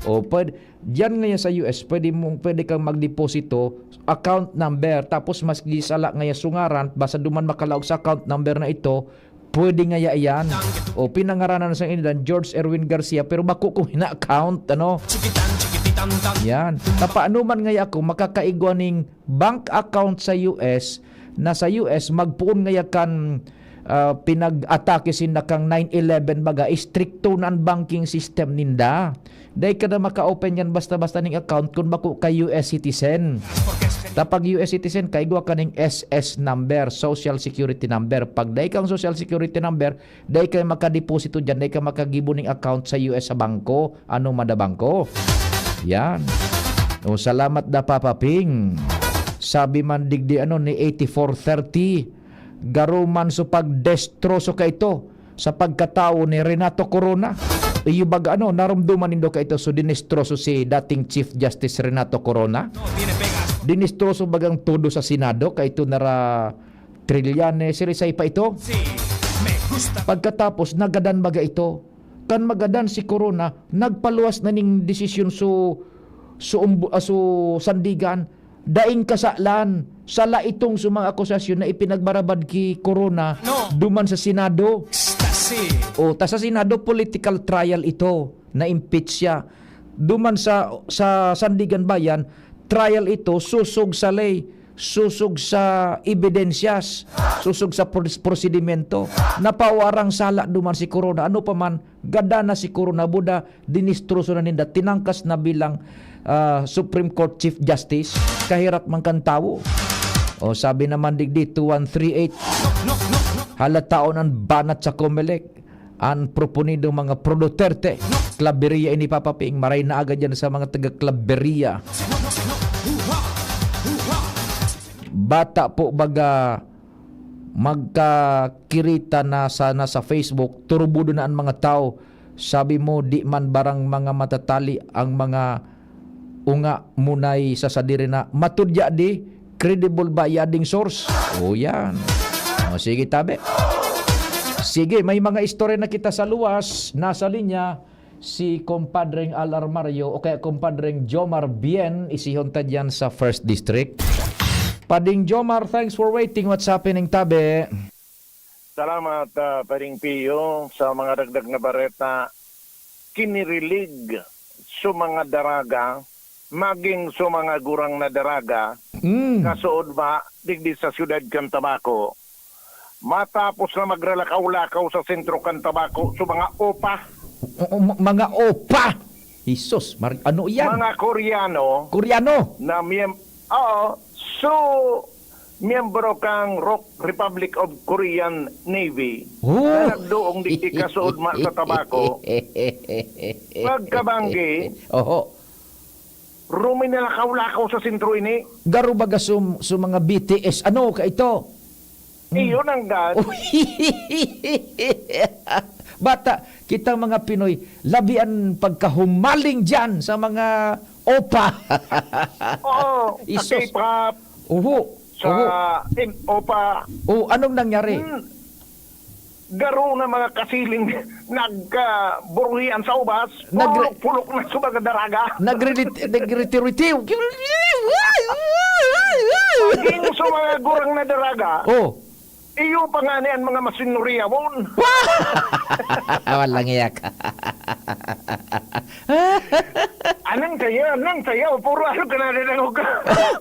O, pwed-, diyan ngayon sa U S, pwede mong, pwede kang magdeposito, account number, tapos maski sala ngayon sungaran, basta duman makalaog sa account number na ito, pwede ngaya iyan. O, pinangaranan sa inidan, George Erwin Garcia, pero bako kung hina-account, ano? Yan. Tapaano man ngaya ako makakaigwa ning bank account sa U S, na sa U S, magpoon ngaya kan, ah, pinag-atake sinda kang nine eleven, baga, istrikto na an banking system ninda. Dai ka na maka-open yan basta-basta ning account kun bako ka U S citizen. Ta pag U S citizen ka, igwa ka ning S S number, Social Security Number. Pag dai kang Social Security Number, dai ka makadeposito diyan, dai ka makagibo ning account sa U S sa bangko, ano man na bangko. Yan. O, salamat da, Papa Ping. Sabi man digdi, ano, ni eighty-four thirty, garo man so pagdestroso ka ito sa pagkatawo ni Renato Corona. Iyo baga, ano, narumduman nindo ka ito, so dinestroso si dating Chief Justice Renato Corona? Dinestroso bagang todo sa Senado, ka ito nara Trillanes, sirisay pa ito. Pagkatapos, nagadan baga ito. Kan magadan si Corona, nagpaluwas na ning desisyon so, so, umbu-, ah, so Sandigan, daing kasalan, sala itong sa mga akusasyon na ipinagbarabad ki Corona No. duman sa Senado. Ecstasy. O, ta sa Senado, political trial ito, na-impeach siya. Duman sa, sa Sandigan Bayan, trial ito, susog sa ley, susog sa ebidensyas, susog sa pros-, prosedimento. Napawarang sala duman si Corona. Ano pa man, gada na si Corona, buda, dinistroso na ninda, tinangkas na bilang, ah, Supreme Court Chief Justice, kahirat man kan tawo. O, sabi naman digdi, two one three eight, halataon an banat sa Comelec, an proponidong mga pro-Duterte. Claveria ini, Papa Ping, maray na agad yan sa mga taga-Claveria. Bata po baga magkakirita na sana sa Facebook, turbudo na an mga tao. Sabi mo, di man barang mga matatali ang mga unga munay sa sadiri na matudya di, credible ba yading source? O yan. O, sige, tabi. Sige, may mga istorya na kita sa luwas. Nasa linya si Compadreng Al Armario o kaya Compadreng Jomar Bien, isihon ta diyan sa First District. Pading Jomar, thanks for waiting. What's happening, tabi? Salamat, ah, Paring Pio, sa mga dagdag na bareta. Kinirilig sa mga daraga, maging sa mga gurang na daraga, Mm. kasuod ba, digdi sa siyudad kan Tabaco. Matapos na magralakaw-lakaw sa sentro kan Tabaco, sa mga opa. O, o, ma-, mga opa! Jesus, mar-, ano yan? Mga Koreano Koreano! na miyem-, oo, so, miyembro kang Ro-, Republic of Korean Navy Oh. na nagduong digdi kasuod ma sa Tabaco. Pagkabanggi, Oho. Ruminalakaw-lakaw sa sentro ini. Garo baga sum-, sum mga B T S. Ano ka ito? Iyon ang gan. Uy! Bata, kita mga Pinoy, labi an pagkahumaling diyan sa mga opa. Oo, sa Isos. K-pop, Oho. sa Oho. in-, opa. Oh, anong nangyari? Hmm. Garo na mga kasiling nagkaburuhian sa ubas, Nagre- pulok-pulok na sa mga daraga. Nagre-, nagre-, nagre-, Maging sa mga gurang na daraga, Oh. iyo pa nga ni ang mga masinuriyawon. Walang iyak. Anong sayo? Anong sayo? Puro ano ka na rin ang uga.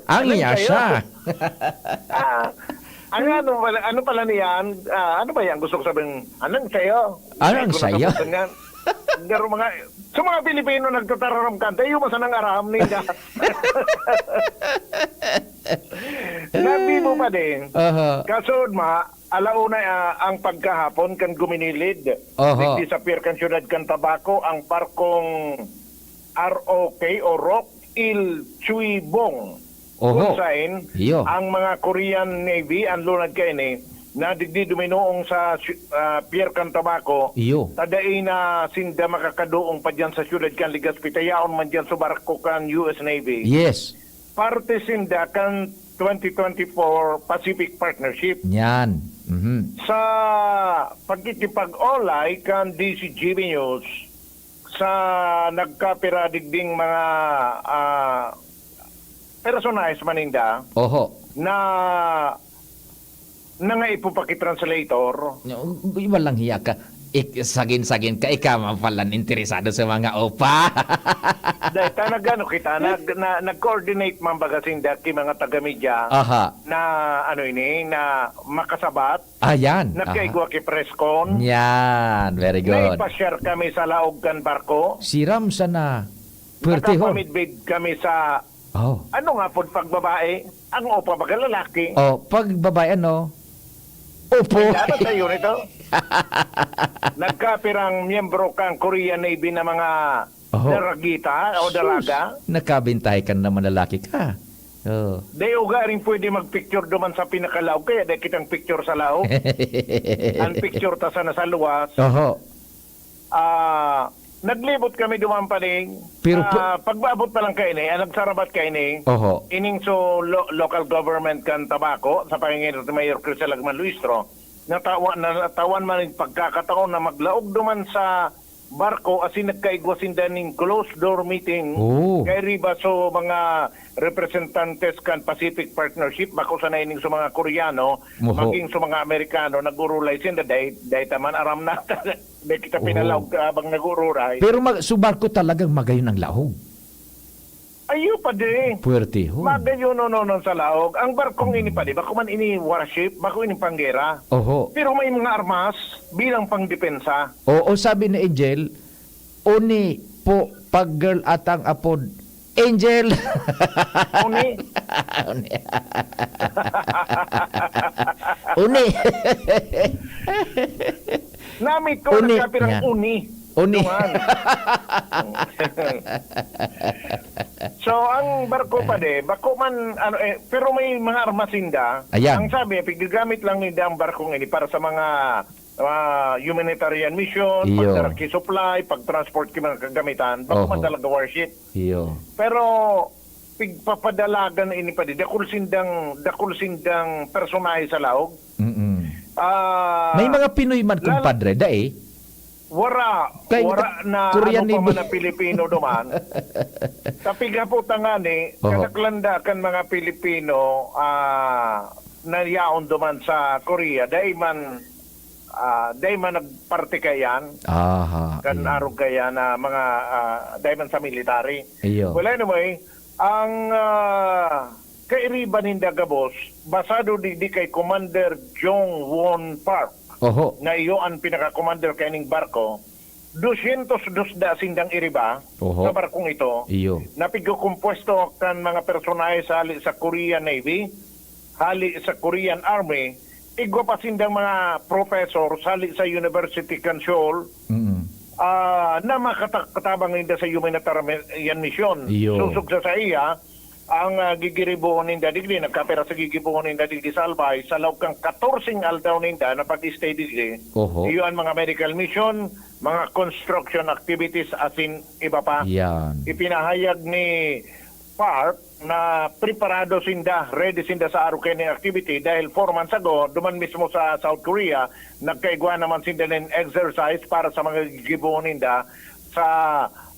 Ang Anong iya sayo? siya. Ah, ano, ano pala, ano pala niyan? Ah, ano ba yan? Gusto ko sabihin, anong sayo? Anong Ay, kung sayo? nakabuksan yan. Pero mga, sa mga Pilipino nagtatararam kan, tayo masanang aram ninda. Nabi mo pa din. Aha. Kasod ma, alauna, ah, ang pagkahapon kan guminilid. Oho. Digdi sa pier kan siyudad kan Tabaco, ang barkong R O K o Rock Il Chuibong. Oho. Kun saen, Iyo. ang mga Korean Navy, ang lunad kaini, na digdi duminuong sa, ah, pier kan Tabaco, Iyo. ta dai na sinda makakaduong pa diyan sa siyudad kan Legazpi, ta yaon man diyan sa barko kan U S Navy. Yes. Parte sinda kan twenty twenty-four Pacific Partnership. Yan. Mhm. Sa pagkikipag-olay kan D Z G B News, sa nagkapira digding mga, ah, personahe sa maninda Oho. na nangaipo pa ki translator. No, walang hiya ka. Ik-, sagin-sagin ka, ikaw man palan interesado sa mga opa. Dahil ta nag-ano kita, nag-, na, nag-coordinate man baga sinda ki mga taga-media Aha. na ano ini, na makasabat. Ayan. Nagkaigwa Aha. ki press con. Yan. Very good. Naipasyar kami sa laog kan barko. Siram sana. Pwertehon. Nakapamidbid kami sa Oh. ano nga pod pag babae? Ang opa baga lalaki. Oh, pag babae ano? Opo. Kailangan sa'yo nito. Nagkapirang miyembro kang Korean Navy na mga Oho. daragita o Sus, dalaga? Nakabintahe ka naman lalaki ka. Oh. Dai uga rin pwede magpicture duman sa pinakalaog, kaya dai kitang picture sa laog. Ang picture ta sana sa luwas. Oho. Ah, naglibot kami duman pa ning, Pero pu- ah, pagbaabot pa lang kaini, ah, nagsarabat kaini, Oho. ining so lo-, local government kan Tabaco, sa pangingirit ni Mayor Crisel Agman Luistro, natawa-, na, natawan man ning pagkakataon na maglaog duman sa barko, asin nagkaigwa sinda ning closed door meeting. Oh. Kay riba so mga representantes kan Pacific Partnership, bako sana ining sa mga Koreano, Oho. maging sa mga Amerikano, nag-urulay sinda, dahil, dahil taman aram na, dahil kita Oh. pinalaog ka habang nag-ururay. Pero mag-, so barko talagang magayon ang laog? Ayo, padre. Pwerte, ho. Magayon, no, no, no, sa laog. Ang barkong ini, Hmm. padre, bako man ini warship, bako ini panggera. Oho. Pero may mga armas bilang pangdepensa. Oo, sabi ni Angel, uni po, pag girl atang apod, Angel. Uni? Uni. Uni. Namit ko, Uni. nagkapirang Yan. uni. Uni. Duman. So, ang barko, padre, bako man, ano, eh, pero may mga armas sinda. Ayan. Ang sabi, piggagamit lang ninda ang barkong ini para sa mga, ah, humanitarian mission, Iyo. pagdara ki supply, pag-transport ki mga kagamitan. Bako Oho. man talaga warship. Iyo. Pero, pigpapadalagan ini, padre. Dakul sindang, dakul sindang personahe sa laog. Mm-mm. Ah, May mga Pinoy man, lal- kumpadre, dai? Wara, Kay wara na Korean ano pa Navy. man na Pilipino duman. Sa pighaputan nga ni, Oho. kadaklanda kan mga Pilipino, ah, na yaon duman sa Korea, dai man, ah, dai man nagparte kaiyan. Aha, Kan iyo. arog kaiyan na mga, ah, dai man sa military. Iyo. Well, anyway, ang, ah, kairiba ninda gabos, basado digdi kay Commander Jong Won Park, Oho. na iyo ang pinaka-commander kaining barko, dosyentos dos da sindang iriba Oho. sa barkong ito, Iyo. na pigkokompuesto kan mga personahe sa hali sa Korean Navy, hali sa Korean Army, igwa pa sindang mga professor hali sa University kan Seoul, Mm. ah, na makata-, katabang ninda sa humanitarian mission. Iyo. Sosog sa saiya, ang, ah, gigiribuhon ninda digdi, nagkapira sa gigibuhon ninda digdi sa Albay, sa laog kan katorseng aldaw ninda na pag-stay digdi. Oho. Iyo ang mga medical mission, mga construction activities, asin iba pa. Yan. Ipinahayag ni Park na preparado sinda, ready sinda sa arog kaining activity dahil four months ago, duman mismo sa South Korea, nagkaigwa naman sinda nin exercise para sa mga gigibohon ninda sa,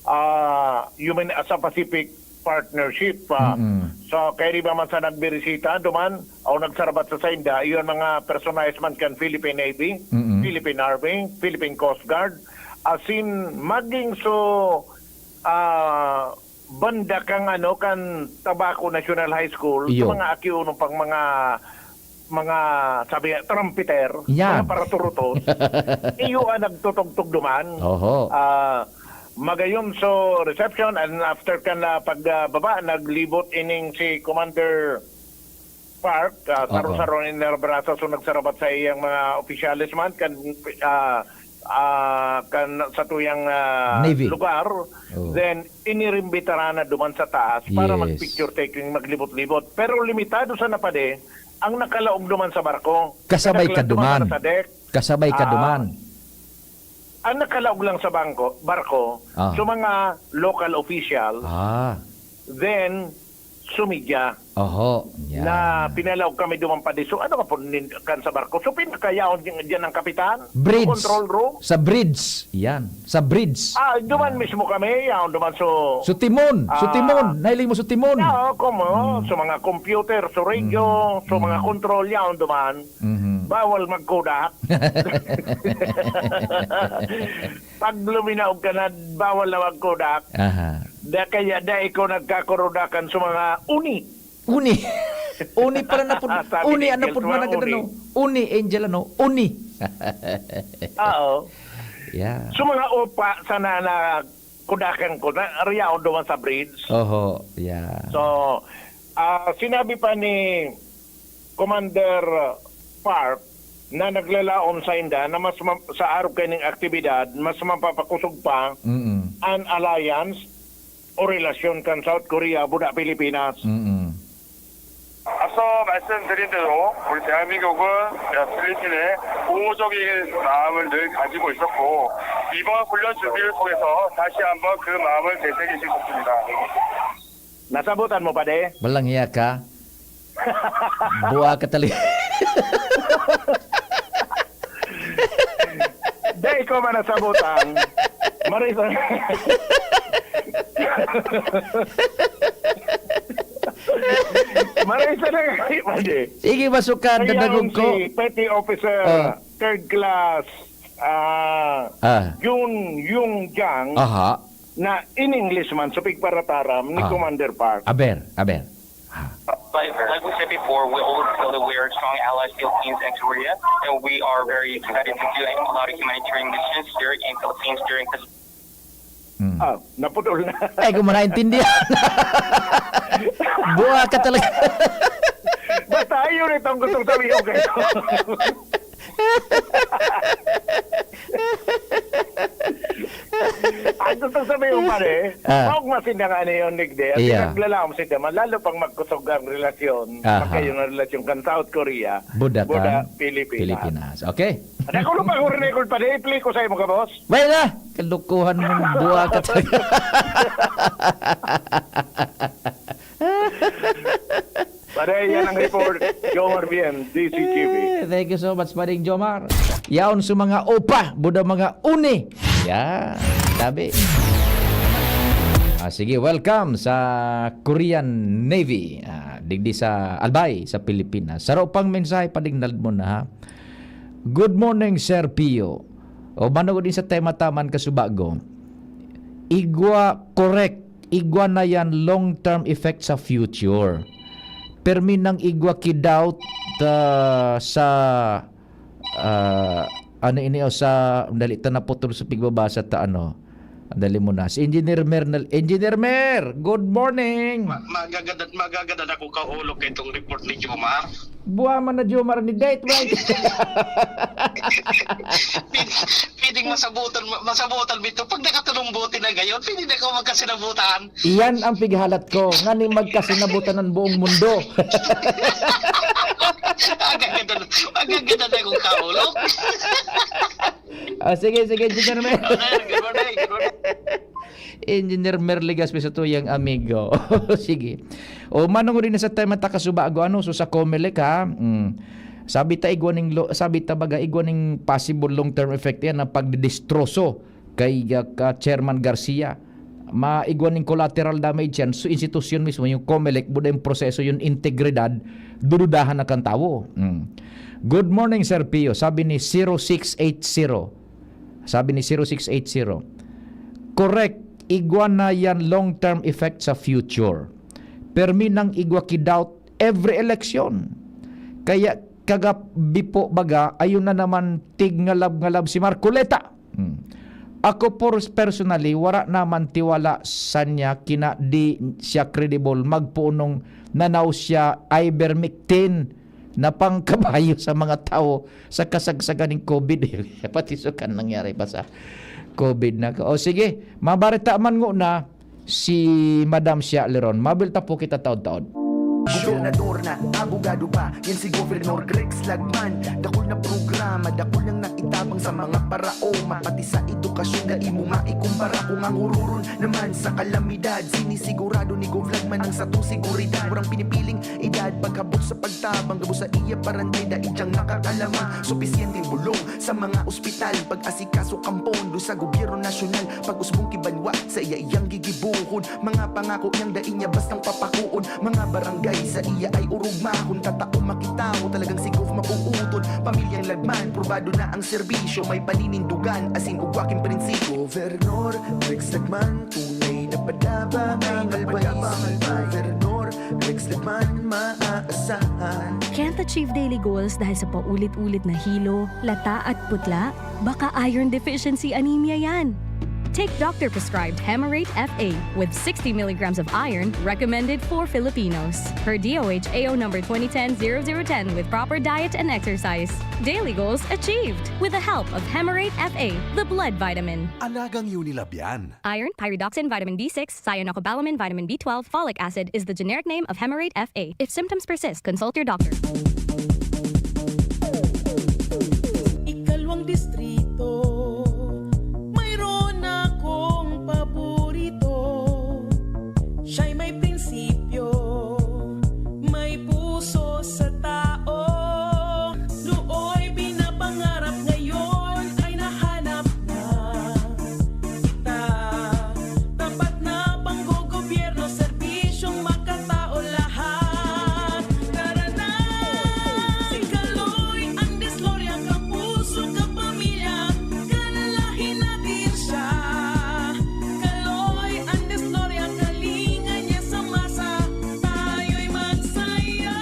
ah, human, sa Pacific Partnership, ah. Mm-mm. So, kairiba man sa nagbirisita, duman, o nagsarabat sa sainda, iyon mga personahe man kan Philippine Navy, Mm-mm. Philippine Army, Philippine Coast Guard, asin maging so, ah, banda kan ano, kan Tabaco National High School, Iyo. sa mga akiunon pang mga mga, sabi nga, trumpeter, Yan. mga paraturutos, iyo ang nagtutugtog duman. Oho. Ah, magayon so reception, and after kan na pagbaba, naglibot ining si Commander Park, ah, Oo. saro-saro nin narabrasa, so nagsarabat sa iyang mga opisyales man, kan, ah, ah, kan sa tuyang, ah, Navy. lugar. Oo. Then, inirimbitaran na duman sa taas para Yes. mag-picture taking, maglibot-libot. Pero limitado sa napadi, ang nakalaog duman sa barko. Kasabay ka Nakalaog duman duman. sa deck. Kasabay ka Ah. duman. Ang nakalaog lang sa bangko, barko, Ah. so mga local official, Ah. then, sumidya. Oho. Yan. Na pinalaog kami duman padi. So, ano ka po nin-, kan sa barko? So, pinakayaon diyan, diyan ang kapitan. Bridge. Control room. Sa bridge. Yan. Sa bridge. Ah, duman mismo kami. Yaon duman so... So timon. So Ah. timon. Nahiling mo so timon. Oo, como, Mm. so mga computer, so radio, Mm. so mga Mm. control, yaon duman. Mhm. Bawal magkodak. Pag luminaog ka na, bawal na magkodak. Aha. Da kaya da ikaw nagkakurudakan sa mga uni. Uni. Uni pala na pud. Sabi Uni, ni ano Angel, pud mga man ang uni. ano? Uni, Angel, ano? Uni. Oo. Yeah. So mga upa, sana na kudakan ko na, riyaon duman sa bridge. Oho. Yeah. So, ah, sinabi pa ni Commander Park na naglalaom sa inda na mas ma- sa arog kaining aktibidad, mas mapapakusog pa Mm. an alliance o relasyon kan South Korea, buda Pilipinas. Mm. 앞서 말씀드린 대로 우리 대한민국은 필리핀에 우호적인 마음을 늘 가지고 있었고 이번 훈련 준비를 통해서 다시 한번 그 마음을 되새기고 싶습니다. Nasabutan mo, pade? Walang hiya ka. Buwa ka talaga. Dai ko man nasabutan. Marisa. Marisa na nga, pade. Sige, masukad, Kaya dadagog ko. Si Petty Officer, Ah. third class, ah, Ah. Jun Yung Jang, Aha. na in English man, sa pigparataram ni Ah. Commander Park. Aber, aber. Ah. Like, like we said before, we always feel that we are strong allies, Philippines and Korea, and we are very excited to do a lot of humanitarian missions here in Philippines during this Mm. Ah, naputol na. Eh, kung mo naintindihan. Buwa ka talaga. Basta yun itong gustong sabihin ko kayo. Ang gustong sabihin ko, pare, Ah. maugma sinda nga ano yun, Nigde. At Yeah. Pinaglalaom sinda man, lalo pang magkusog ang relasyon, Aha. magkayo ng relasyon kan South Korea, Buda Buda, kan Pilipinas. Pilipinas. Okay? Ano ko pa ko record pa, di, i-play ko sa'yo, mga boss? Well na, kalukuhan mong buwa ka talaga. Pare, yan ang report. Jomar Bien, D C T V. Eh, thank you so much, Pading Jomar. Yaon sa mga upa, buda mga uni. Yan, tabi. Ah, sige, welcome sa Korean Navy. Ah, digdi sa Albay, sa Pilipinas. Saro pang mensahe, Pading Naldmon, ha? Good morning, Sir Pio. O, manugod din sa tema taman kasubago. Igwa, correct. Igwa na yan long-term effect sa future. Permi nang igwa ki-doubt, ah, sa, ah, ano ini, o sa, dali ta naputol sa pigbabasa ta, ano. Dali mo na. Si Engineer Mer, na- Engineer Mer, good morning! Ma- magagad magagad ako kaulog kay itong report ni Jomar. Buha man na, Jomar, ni date, right? Pwede, pwedeng masabutan, ma- masabutan bito. Pag nakatulong bote na gayon, pwede na ako magkasinabutan. Iyan ang pighalat ko, ngani magkasinabutan ang buong mundo. Magagad, magagad na akong kaulog. Ah, sige, sige, Engineer Mer. Good morning, good morning, good morning. Engineer Mer Legaspi sa tuyang amigo. Sige. O, manong rin sa tema ta kasubago, ano, so sa Comelec, ha? Mm. Sabi ta, igwa ning lo-, sabi ta baga, igwa ning possible long-term effect yan, ang pagdidestroso kay, ah, ka Chairman Garcia. Maigwa ning collateral damage yan. So, institusyon mismo, yung Comelec, buda yung proseso, yung integridad, dududahan na kan tawo. Mm. Good morning, Sir Pio. Sabi ni zero six eight zero. Sabi ni zero six eight zero, correct, igwa na yan long-term effect sa future. Permi nang igwa ki-doubt every election. Kaya kagabi po baga, ayun na naman, tigngalab-ngalab si Marcoleta. Hmm. Ako por-, personally, wara naman tiwala sa niya kina di siya credible, magpoon nung nanaw siya ivermectin na pangkabayo sa mga tawo sa kasagsagan ning COVID. Pati sukan nangyari pa sa COVID na. O sige, mabareta man ngona si Madam Shia Leron. Mabilta po kita taod-taod. Gobernador na, abogado pa, yan si Governor Rex Lagman. Dakul na programa, dakul nang naitabang sa mga paraoma. Pati sa edukasyon, dai mo maikumpara. Kung ang ururon naman sa kalamidad, sinisigurado ni Gov Lagman ang satong seguridad. Walang pinipiling edad, paghabot sa pagtabang, gabos sa iya barangay, dai diyang nakakalama. Supisyenteng bulong sa mga ospital, pag-asikaso kan pondo sa gobyerno nasyonal, pag-usbong ki banwa, sa iya iyang gigibohon. Mga pangako niyang dai niya bastang papakoon. Mga barangay sa iya ay orog mahon. Tatao makita mo talagang si Gov mabuuton. Pamilyang Lagman, probado na ang serbisyo. May paninindugan, asin ugwa king prinsipyo. Governor Rex Lagman, tunay na padaba ang albays. Governor Rex Lagman, maaasahan. Can't achieve daily goals dahil sa paulit-ulit na hilo, lata at putla? Baka iron deficiency anemia yan. Take doctor-prescribed Hemarate F A with sixty milligrams of iron, recommended for Filipinos. Per D O H A O number twenty ten zero zero ten, with proper diet and exercise. Daily goals achieved with the help of Hemarate F A, the blood vitamin. Alagang Unilab yan. Iron, pyridoxine, vitamin B six, cyanocobalamin, vitamin B twelve, folic acid is the generic name of Hemarate F A. If symptoms persist, consult your doctor. Ikalawang distrito, mayroon akong paborito. Siya'y may prinsipyo, may puso sa tao. Nooy pinapangarap, ngayon ay nahanap na kita. Tapat na panggogobyerno, serbisyong makatao lahat. Tara na! Si Kaloy ang disloria, kapuso, kapamilya, kalalahi natin siya. Kaloy ang disloria, kalinga niya sa masa, tayo'y magsaya.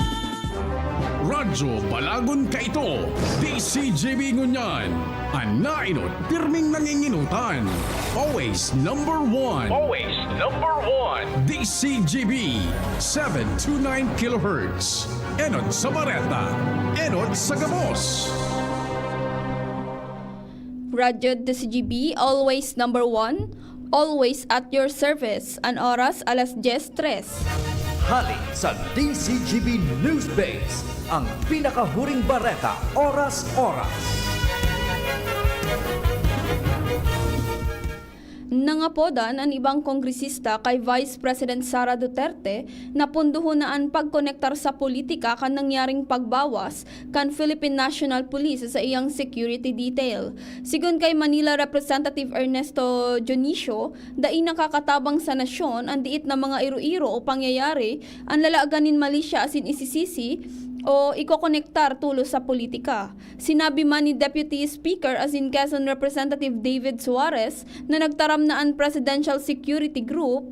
Radyo Balagon Kaito, D C G B ngunyan. An nainot, pirming nanginginutan. Always number one. Always number one. D C G B, seven two nine kilohertz. Enot sa bareta. Enot sa gabos. Radyo D C G B, always number one, always at your service. An oras, alas dyes tres. Hali sa D C G B News Base, ang pinakahuring bareta, oras-oras. Nangapodan an ibang kongresista kay Vice President Sara Duterte na pondohon na an pagkonektar sa politika kan nangyaring pagbawas kan Philippine National Police sa iyang security detail. Sigon kay Manila Representative Ernesto Dionisio, dai nakakatabang sa nasyon an diit na mga iro-iro o pangyayari an lalagan nin malisya asin isisisi o ikokonektar tolos sa politika. Sinabi man ni Deputy Speaker asin Quezon Representative David Suarez na nagtaram na an Presidential Security Group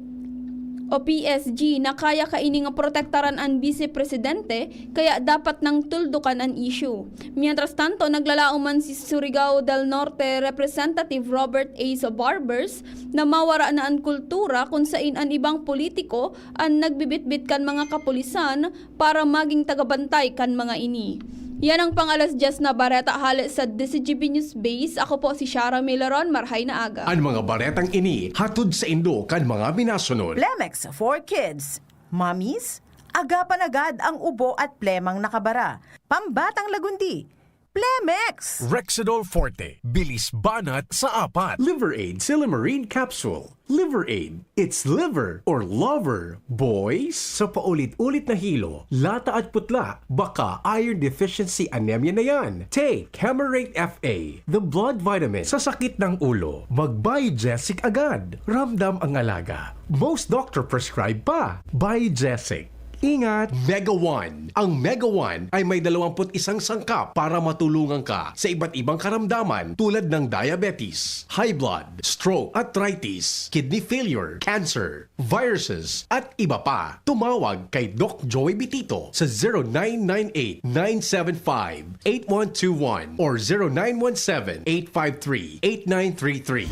o P S G na kaya kaini nga protektaran an Bise Presidente, kaya dapat nang tuldukan an issue. Mientras tanto, naglalaom man si Surigao del Norte Representative Robert A. Sobarbers na mawara na an kultura kun sain an ibang politiko an nagbibitbit kan mga kapulisan para maging tagabantay kan mga ini. Yan ang pang-alas dyes na bareta hale sa D C G B News Base. Ako po si Shara Milaron. Marhay na aga. An mga baretang ini hatod saindo kan mga minasunod. Plemex for Kids. Mommies, agapan agad ang ubo at plemang nakabara. Pambatang lagundi. Plemex! Rexidol Forte, bilis banat sa apat. Liver Aid Silymarin Capsule. Liver Aid, it's liver or lover, boys! Sa paulit-ulit na hilo, lata at putla, baka iron deficiency anemia na yan. Take Hemarate F A, the blood vitamin. Sa sakit ng ulo, mag-Biogesic agad. Ramdam ang alaga. Most doctor prescribe pa. Biogesic. Ingat! Mega One. Ang Mega One ay may dalawampu't isang sangkap para matulungan ka sa iba't ibang karamdaman tulad ng diabetes, high blood, stroke, arthritis, kidney failure, cancer, viruses, at iba pa. Tumawag kay Doc Joey Bitito sa zero nine nine eight, nine seven five, eight one two one or zero nine one seven, eight five three, eight nine three three.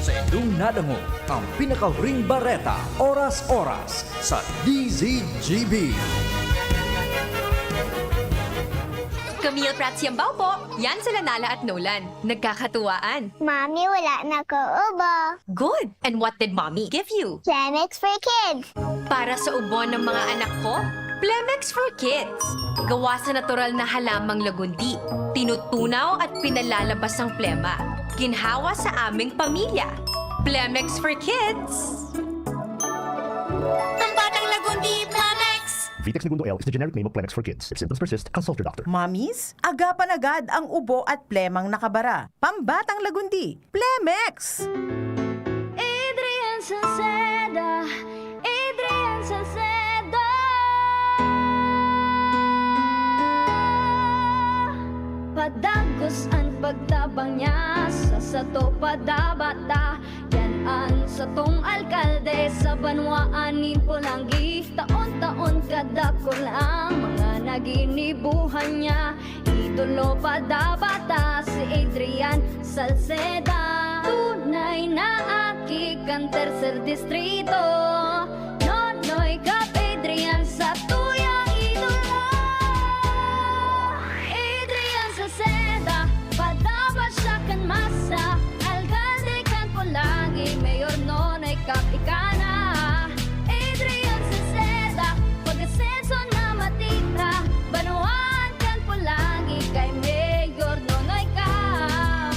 Sa indong nadangog ang pinakahuring bareta, oras-oras sa D Z G B. Camille Prats Yambao po. Yan sila Nala at Nolan. Nagkakatuwaan. Mami, wala na ko ubo. Good! And what did Mommy give you? Plemex for Kids. Para sa ubo ng mga anak ko, Plemex for Kids. Gawa sa natural na halamang lagundi. Tinutunaw at pinalalabas ang plema. Ginhawa sa aming pamilya. Plemex for Kids. Ang batang lagundi, Plemex! Vitex Negundo L is the generic name of Plemex for Kids. If symptoms persist, consult your doctor. Mommies, agapan agad ang ubo at plemang nakabara. Pambatang lagundi, Plemex! Adrian Salceda, Adrian Salceda. Padagos an pagtabang niya sa sato, padabata. Yan an satong alkalde sa banwaan nin Polangui. Taon-taon kadakul ang mga naginibuhan niya. Idolo pa dapat ta si Adrian Salceda. Tunay na aki kan Tercer Distrito. Nonoy Cap Adrian sa tuyang idolo. Adrian Salceda, padapat siya kan masa. Alkalde kan Polangui, Mayor Nonoy Cap ika na. Adrian Salceda, pag-asenso na matita, banwaan kan Polangui kay Mayor Nonoy Cap.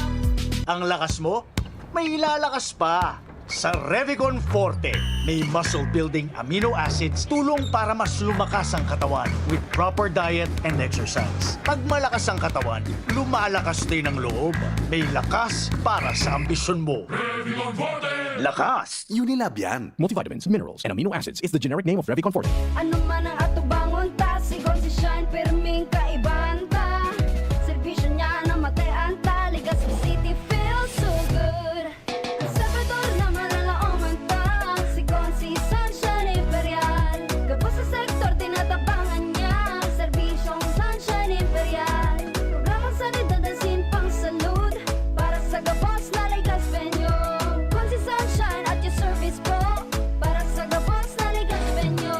Ang lakas mo, may ilalakas pa. Sa Revicon Forte, may muscle-building amino acids, tulong para mas lumakas ang katawan with proper diet and exercise. Pag malakas ang katawan, lumalakas din ang loob. May lakas para sa ambisyon mo. Revicon Forte! Lakas! Unilab yan. Multivitamins, minerals, and amino acids is the generic name of Revicon Forte. Ano man ang atubangon ta, sigon si Shine, pirming kaibahan ta. Serbisyo niya na matean ta, Legazpi City feels so good. Ang Salvador na malalaoman ta, sigon si Sunshine Imperial. Gabos sa sektor, tinatabangan niya, serbisyong Sunshine Imperial. Programang sanidad asin pangsalud, para sa gabos na Legazpeño. Kun si Sunshine at your service po, para sa gabos na Legazpeño.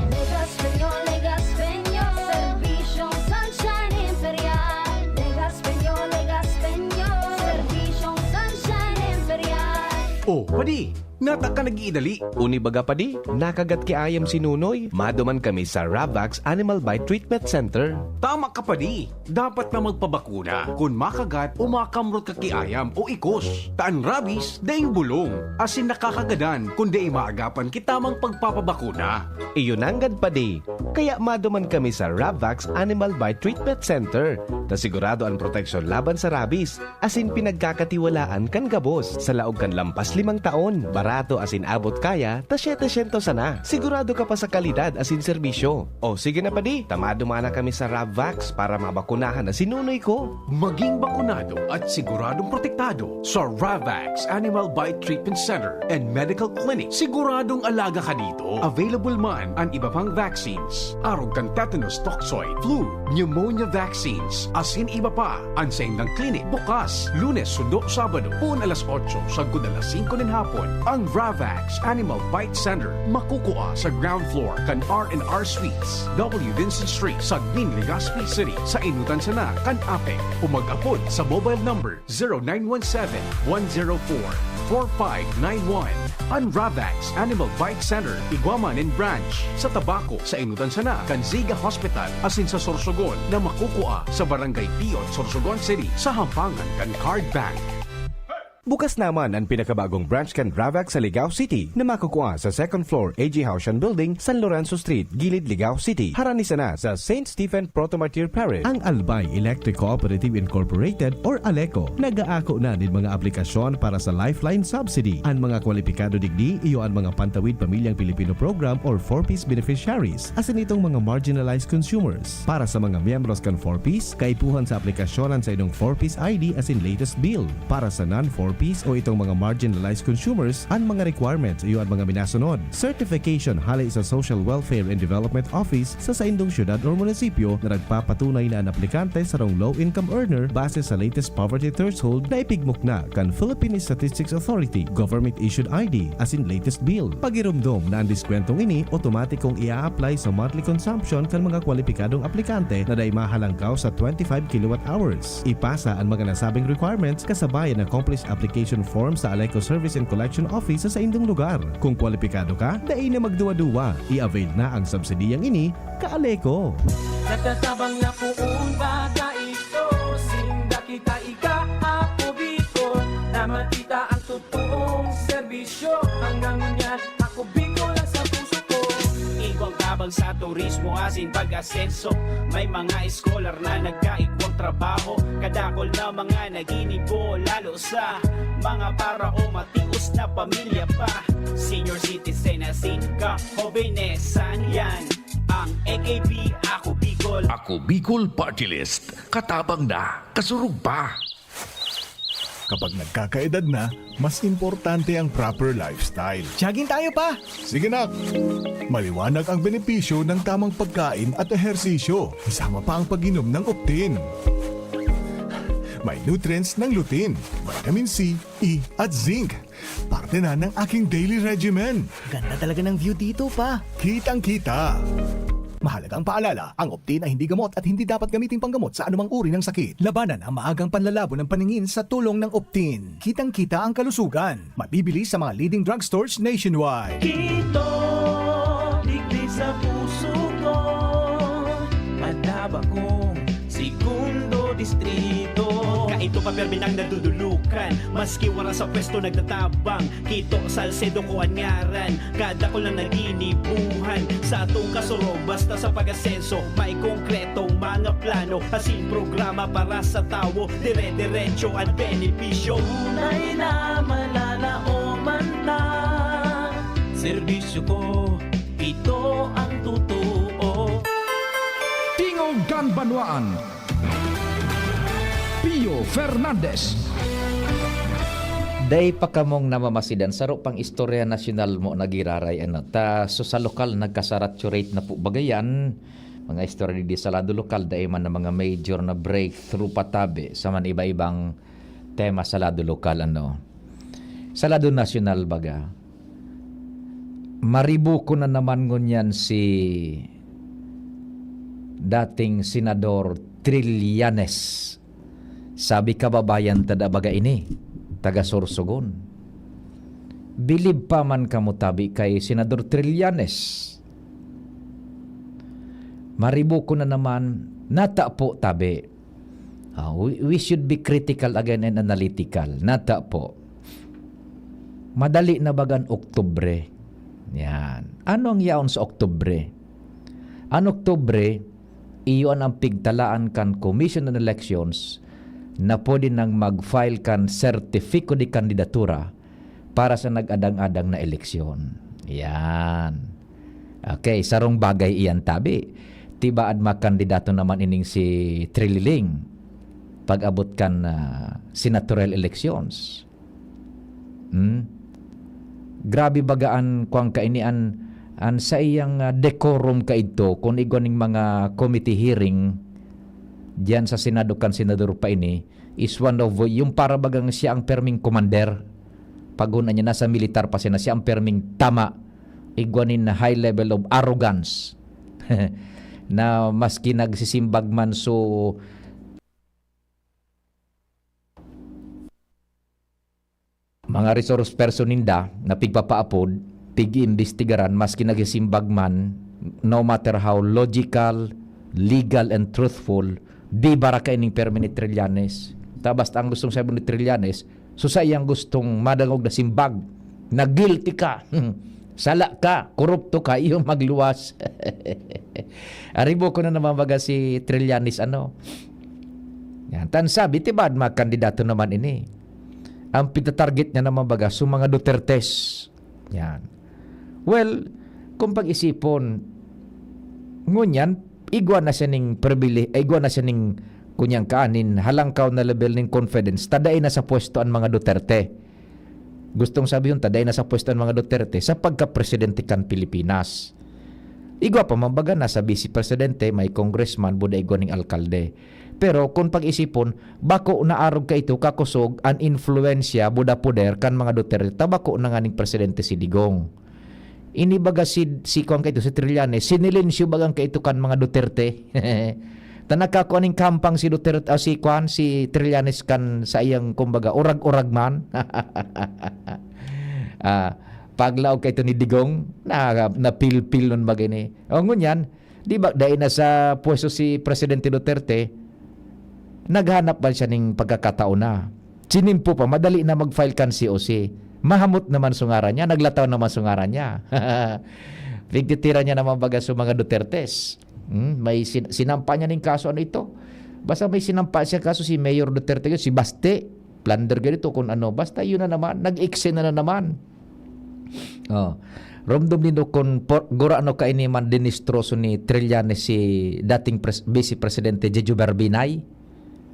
Legazpeño, Legazpeño, serbisyong Sunshine Imperial. Legazpeño, Legazpeño, serbisyong Sunshine Imperial. Oh, padi, nata ka nag-iidali. Uni baga, padi, nakagat ki ayam si Nunoy. Maduman kami sa Ravax Animal Bite Treatment Center. Tama ka, padi. Dapat na magpabakuna kun makagat o makamrot ka ki ayam o ikos. Ta an rabies, daing bulong, asin nakakagadan kun dai maagapan ki tamang pagpapabakuna. Iyo nanggad, padi. Kaya maduman kami sa Ravax Animal Bite Treatment Center, ta sigurado an proteksyon laban sa rabies, asin pinagkakatiwalaan kan gabos. Sa laog kan lampas limang taon, barato asin abot kaya ta setecientos sana. Sigurado ka pa sa kalidad asin serbisyo. O sige na, padi, ta maduman na kami sa Ravvax para mabakunahan na si Nunoy ko. Maging bakunado at siguradong protektado sa Ravax Animal Bite Treatment Center and Medical Clinic. Siguradong alaga ka dito. Available man an iba pang vaccines, arog kan tetanus toxoid, flu, pneumonia vaccines, asin iba pa. An saindang klinik bukas Lunes sundo Sabado, poon alas otso sagkod alas singko nin hapon. Ang Ravax Animal Bite Center makukua sa ground floor kan R and R Suites, W Vincent Street, Sagmin, Legazpi City, sa enotan sana kan APEC, o mag-apod sa mobile number zero nine one seven, one zero four, four five nine one. An Ravax Animal Bite Center, igwa man nin branch sa Tabaco, sa enotan sana kan Ziga Hospital, asin sa Sorsogon na makukua sa Barangay Piot, Sorsogon City, sa hampangan kan Card Bank. Bukas naman ang pinakabagong branch kan Ravac sa Ligao City na makukua sa second floor A G Haushan Building, San Lorenzo Street, Gilid, Ligao City. Harani sana sa Saint Stephen Proto Martyr Parish. Ang Albay Electric Cooperative Incorporated or ALECO nag-aako na nin mga aplikasyon para sa Lifeline Subsidy. An mga kwalipikado digdi iyo an mga Pantawid Pamilyang Pilipino Program or four Ps beneficiaries, asin itong mga marginalized consumers. Para sa mga miyembros kan four Ps, kaipuhan sa aplikasyon an saindong four Ps I D asin latest bill. Para sa non-four Ps o itong mga marginalized consumers, an mga requirements iyo an mga minasunod: certification hale sa Social Welfare and Development Office sa saindong syudad or munisipyo na nagpapatunay na an aplikante sarong low-income earner base sa latest poverty threshold na ipigmukna kan Philippine Statistics Authority, government-issued I D, asin latest bill. Pagiromdom na an diskwentong ini otomatikong i-a-apply sa monthly consumption kan mga kwalipikadong aplikante na dai mahalangkaw sa twenty-five kilowatt hours. Ipasa an mga nasabing requirements kasabay an accomplished application form sa ALECO Service and Collection Office sa saindong lugar. Kung kwalipikado ka, dai na magduwa-duwa. I-avail na ang subsidiyang ini, ka-ALECO. Nagtatabang na poon baga ito, sinda kita ika, Ako Bicol, na makita ang totoong serbisyo. Hanggang ngunyan, Ako Bicol ang sa puso ko. Igwang tabang sa turismo asin pag-asenso. May mga scholar na nagkaigwang trabaho. Kadakol na mga naginibo, lalo sa mga para o matios na pamilya pa. Senior citizen asin ka-hobenesan, yan ang A K B, Ako Bicol. Ako Bicol Party List. Katabang na, kasurog pa. Kapag nagkakaedad na, mas importante ang proper lifestyle. Jogging tayo, pa! Sige, nak! Maliwanag ang benepisyo ng tamang pagkain at ehersisyo, kasama pa ang pag-inom ng Optin. May nutrients ng lutein, vitamin C, E, at zinc. Parte na ng aking daily regimen. Ganda talaga ng view dito, pa. Kitang-kita. Mahalagang paalala, ang Optin ay hindi gamot at hindi dapat gamiting panggamot sa anumang uri ng sakit. Labanan ang maagang panlalabo ng paningin sa tulong ng Optin. Kitang-kita ang kalusugan. Mabibili sa mga leading drugstores nationwide. Kito, digdi sa puso ko, madaba kong segundo distrito. Kaito pa permi nang nadudulukan, maski wala sa pwesto nagtatabang. Kito, Salcedo ko an ngaran, kadakol na naginibuhan. Sa atong kasurog, basta sa pag-asenso, may konkretong mga plano, asin programa para sa tawo, dire-diretso an benepisyo. Tunay na malalaoman ta, serbisyo ko, ito ang totoo. Tingog kan Banwaan, Pio Fernandez. Dai pa kamong namamasidan, saro pang istorya nasyonal mo nagiraray, ano, ta, so sa lokal, nagka-saturate na po bagayan, mga istorya digdi sa lado lokal, dai man na mga major na breakthrough pa tabi sa man iba-ibang tema sa lado lokal, ano. Sa lado nasyonal, baga, maribuko na naman ngunyan si dating Senador Trillanes. Sabi kababayan ta da baga ini, taga Sorsogon. Bilib pa man kamo tabi kay Senador Trillanes. Maribuko na naman, nata po tabi. Ah, we, we should be critical again and analytical. Nata po. Madali na bagan Oktubre. Yan. Ano ang yaon sa Oktubre? Ang Oktubre, iyo an ang pigtalaan kan Commission on Elections na pwede nang mag-file kan Certificado de Candidatura para sa nag-adang-adang na eleksyon. Yan. Okay, sarong bagay iyan tabi. Tibaad makandidato naman ining si Trililing pag-abot kan, ah, senatorial elections. Hmm? Grabe baga an kuwan kaini, an, an saiyang, ah, decorum kaidto kun igwa ning mga committee hearing diyan sa Senado kan senador pa ini is one of yung para bagang siya ang perming commander. Pag-una niya, nasa militar pa siya, na siya ang perming tama. Igwa nin high level of arrogance na maski nagsisimbag man so mga resource person ninda na pigpapaapod, pig-iimbestigaran, maski nagsisimbag man, no matter how logical, legal, and truthful, di baraka ining permi ni Trillanes. Ta basta ang gustong sabi ni Trillanes, So, saiyang gustong madangog na simbag na guilty ka, sala ka, korupto ka, iyo magluwas. Aribo ko na naman baga si Trillanes, ano. Yan. Tan sabi, tibaad mga kandidato naman ini. Ang pitatarget niya naman baga, so mga Dutertes. Yan. Well, kung pag-isipon, ngunyan, igwa na siya ning pribili-, igwa na siya ning kunyang kaanin, halangkaw na level ning confidence, ta dai na sa pwesto an mga Duterte. Gustong sabihon ta, dai na sa pwesto an mga Duterte sa pagkapresidente kan Pilipinas. Igwa pa man baga na sa vice presidente, may congressman, buda igwa ning alkalde. Pero kun pag-isipon, bako na arog kaito kakosog an influensya, buda poder kan mga Duterte, ta bako na nganing presidente si Digong. Ini baga si, si kuwan kaito, si Trillanes, sinilensyo bagang kaito kan mga Duterte. Ta nakakua ning kampang si Duterte, ah, si kuwan, si Trillanes kan saiyang, kumbaga, urag-urag man. Ah, paglaog kaito ni Digong, na, napilpil nun baga ini. O, ngunyan, di ba, dai na sa pwesto si Presidente Duterte, naghanap man siya ning pagkakataon na. Sinimpo pa, madali na mag-file kan C O C. Mahamot naman so ngaran niya, naglataw naman so ngaran niya. Pigtitira niya naman baga so mga Dutertes. Hmm, may sin-, sinampa niya ning kaso, ano ito? Basta may sinampa siya kaso si Mayor Duterte, si Baste. Plunder ganito kung ano. Basta yun na naman, nag-ekse na, na naman. Oh. Romdom nindo kun por-, gurano kaini man dinistroso ni Trillanes si dating pres-, Vice Presidente Jejo Barbinay.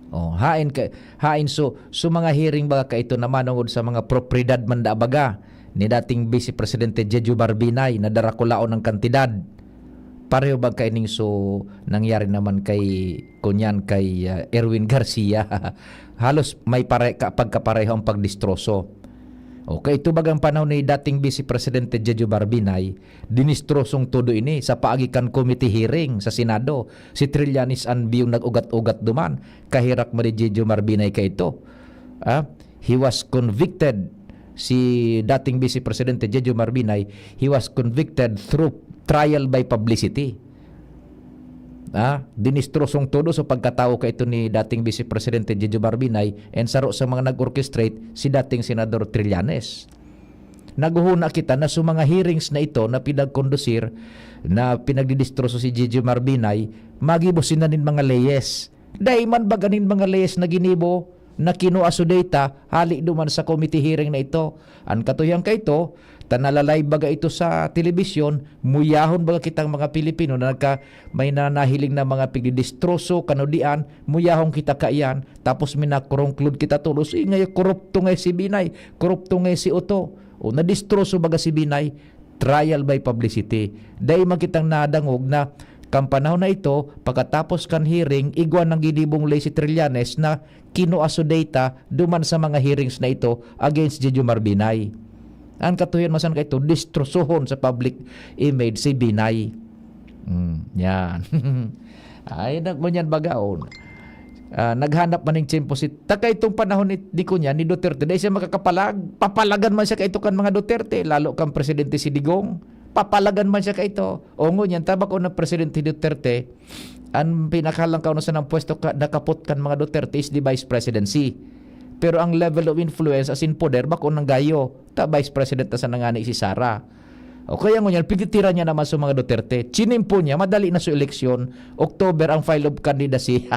Oh, hain ka, hain so, so mga hearing baga kaito na manongod sa mga propiedad man da baga ni dating Vice Presidente Jejo Barbinay na darakulaon ang kantidad. Pareho ba kaining so nangyari naman kay, kunyan, kay, ah, Erwin Garcia? Halos may pare-, ka-, pagkapareho ang pagdistroso. Okay, ito bagang panahon ni dating Vice Presidente Jejo Barbinay, dinistrosong todo ini sa paagi kan committee hearing sa Senado. Si Trillanes an biyong nag-ugat-ugat duman. Kaherak man ni Jejo Barbinay kaito. Ah, he was convicted, si dating Vice Presidente Jejo Barbinay, he was convicted through trial by publicity. Ah, dinistrosong todo sa pagkatawo kaito ni dating Vice Presidente Jejo Barbinay and saro sa mga nag-orchestrate si dating Senador Trillanes. Naghuhuna kita na sa mga hearings na ito na pinagkondusir, na pinagdidistroso si Jejo Barbinay, magibo sinda nin mga leyes. Dai man baga nin mga leyes na ginibo na kinua sa data hali duman sa committee hearing na ito. An katuyan kaito, ta nala-live baga ito sa telebisyon, muyahon baga kitang mga Pilipino na nagka-, may na nahiling na mga pigdidistroso, kanudian, muyahon kita kaiyan, tapos minakonclude kita tolos, "Uy, ngaya korupto ngaya si Binay, korupto ngaya si Uto." O, nadistroso baga si Binay, trial by publicity. Dai man kitang nadangog na kan panahon na ito, pagkatapos kan hearing, igwa nang ginibong ley si Trillanes na kinua sa data duman sa mga hearings na ito against Jejo Barbinay. Ang katuyan man sana kaito, distrosohon sa public image si Binay. Hmm, yan. Ay, nag-, ngunyan bagaon. Ah, naghanap man ning tiyempo si, ta kaitong panahon ni, ni kunya, ni Duterte, dai siya makakapalag. Papalagan man siya kaito kan mga Duterte, lalo kan presidente si Digong. Papalagan man siya kaito. O ngunyan, ta bako na presidente Duterte, an pinakahalangkaw na sanang pwesto ka, nakapot kan mga Duterte is the vice presidency. Pero ang level of influence, as in poder, bako nang gayo. Ta vice president na sana ngani si Sara. O kaya ngunyan, pigtitira niya naman sa mga Duterte. Chinimpo niya, madali na sa eleksyon. October ang file of candidacy.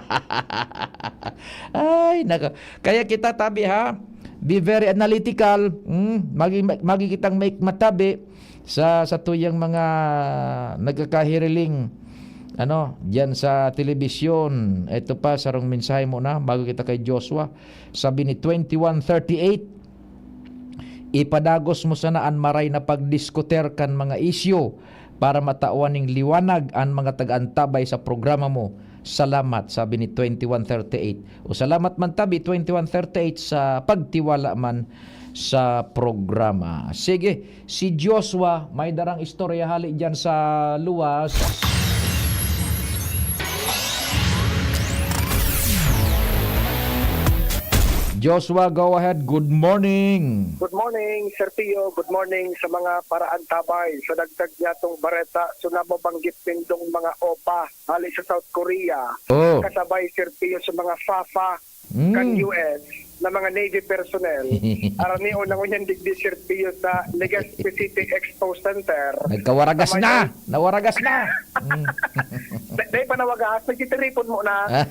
Ay, nako. Kaya kita tabi, ha? Be very analytical. Hmm? Magi, magi kitang may matabi sa, sa tuyang mga nagkakahiriling, ano, diyan sa telebisyon. Ito pa, sarong mensahe mo na, bago kita kay Joshua. Sabi ni twenty-one thirty-eight, "Ipadagos mo sana an maray na pagdiskutir kan mga isyu para matawan ning liwanag an mga taga-antabay sa programa mo. Salamat," sabi ni twenty-one thirty-eight. O salamat man tabi, twenty-one thirty-eight, sa pagtiwala man sa programa. Sige, si Joshua may darang istorya hali diyan sa luwas. Joshua, go ahead. Good morning. Good morning, Sir Pio. Good morning sa mga paraantabay. Sa dagdag niyatong bareta, so nababanggit nindong mga OPA hali sa South Korea. Oh. Kasabay, Sir Pio, sa mga FAFA Mm. kan U S. na mga Navy personnel. Aranion na ngunyan digdi, Sir Pio, sa Legazpi City Expo Center. Nagkawaragas Sa may na! Nawaragas na! Mm. Di, di pa nawagas, nagtitiripon mo na.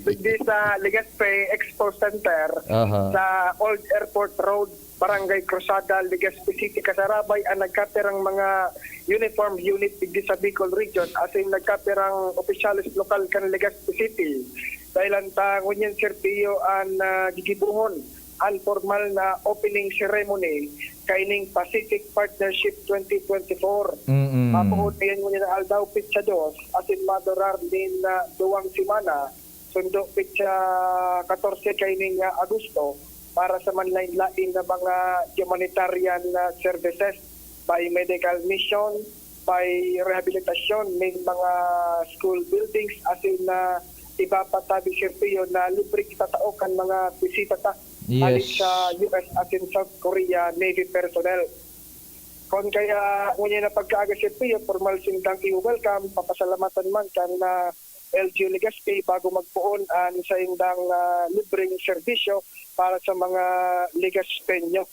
Digdi sa Legazpi Expo Center, Aha. sa Old Airport Road, Barangay Cruzada, Legazpi City, kasarabay ang nagkapirang mga uniform unit digdi sa Bicol Region, asin nagkapirang opisyales lokal kan Legazpi City. Dahilan ta ngunyan, Sir Pio, an, ah, gigibohon an formal na opening ceremony kaining Pacific Partnership twenty twenty-four. Mm-mm. Mapoon iyan ngunyan na aldaw, petsa dos, asin madurar nin, ah, duwang semana, sundo petsa katorse kaining, ah, Agosto, para sa manlain-lain na mga humanitarian na services, may medical mission, may rehabilitasyon, may mga school buildings, asin na iba pa tabi, Sir Pio, na libre itatao kan mga bisita ta hali Yes. sa U S asin South Korea Navy personnel. Kon kaya ngunyan na pagkaaga, Sir Pio, formal sindang i-welcome, papasalamatan man kan, ah, L G U Legazpi bago magpoon an saindang, ah, libreng serbisyo para sa mga Legazpeño.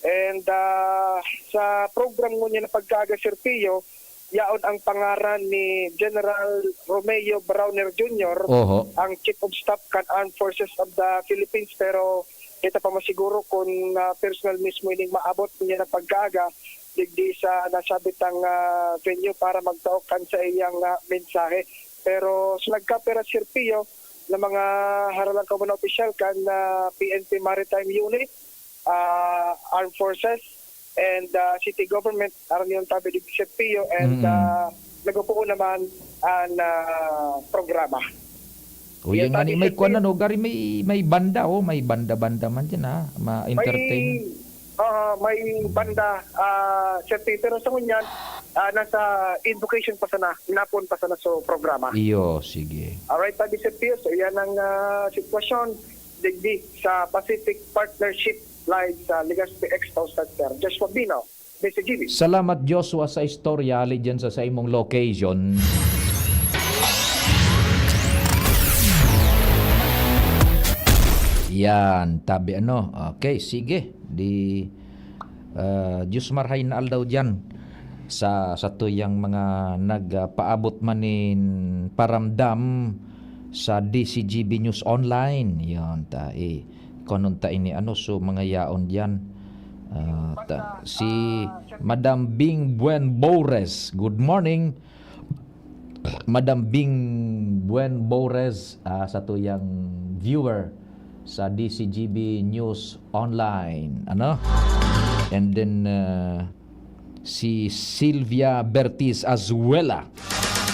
And, ah, sa program ngunyan na pagkaaga, Sir Pio, yaon ang pangaran ni General Romeo Brawner Junior, Oho. ang Chief of Staff kan Armed Forces of the Philippines, pero kita pa masiguro kung, ah, personal mismo ining maabot ngunyan na pagkaaga digdi sa nasabitang, ah, venue para magtao kan saiyang, ah, mensahe. Pero sa nagkapira, Sir Pio, na mga haralangkaw na opisyal kan, ah, P N P Maritime Unit, ah, Armed Forces, and, ah, City Government, aranion tabi digdi, Sir Pio, and, Mm. ah, nagpupuon naman an, ah, programa. O, Yan yan nga tabi, ni, may Sir kuwan Pio. ano, gari may, may banda, oh, may banda-banda man dyan, ha, ma-entertain. May, ah, may banda, ah, Sir Pio, pero sa ngunyan, ah, nasa invocation pa sana, napon pa sana sa programa. Iyo, sige. Alright, tabi, Sir Pio, so yan ang, ah, sitwasyon digdi sa Pacific Partnership Live sa Legazpi Expo Center. Joshua Bino, Mister Jimmy. Salamat, Joshua, sa istorya, ali dyan sa, sa imong location. Yan, tabi ano. Okay, sige. Di, ah, Diyos marhay na aldaw dyan sa, sa tuyang mga nagpaabot man nin paramdam sa D C G B News Online. Yan, ta, eh. Kuanon ta ini, ano, so, mga yaon diyan. Ah, ta-, si Madam Bing Buen Bores, good morning. Madam Bing Buen Bores, ah, sa tuyang viewer sa D C G B News Online, ano? And then, ah, si Sylvia Bertiz Azuela.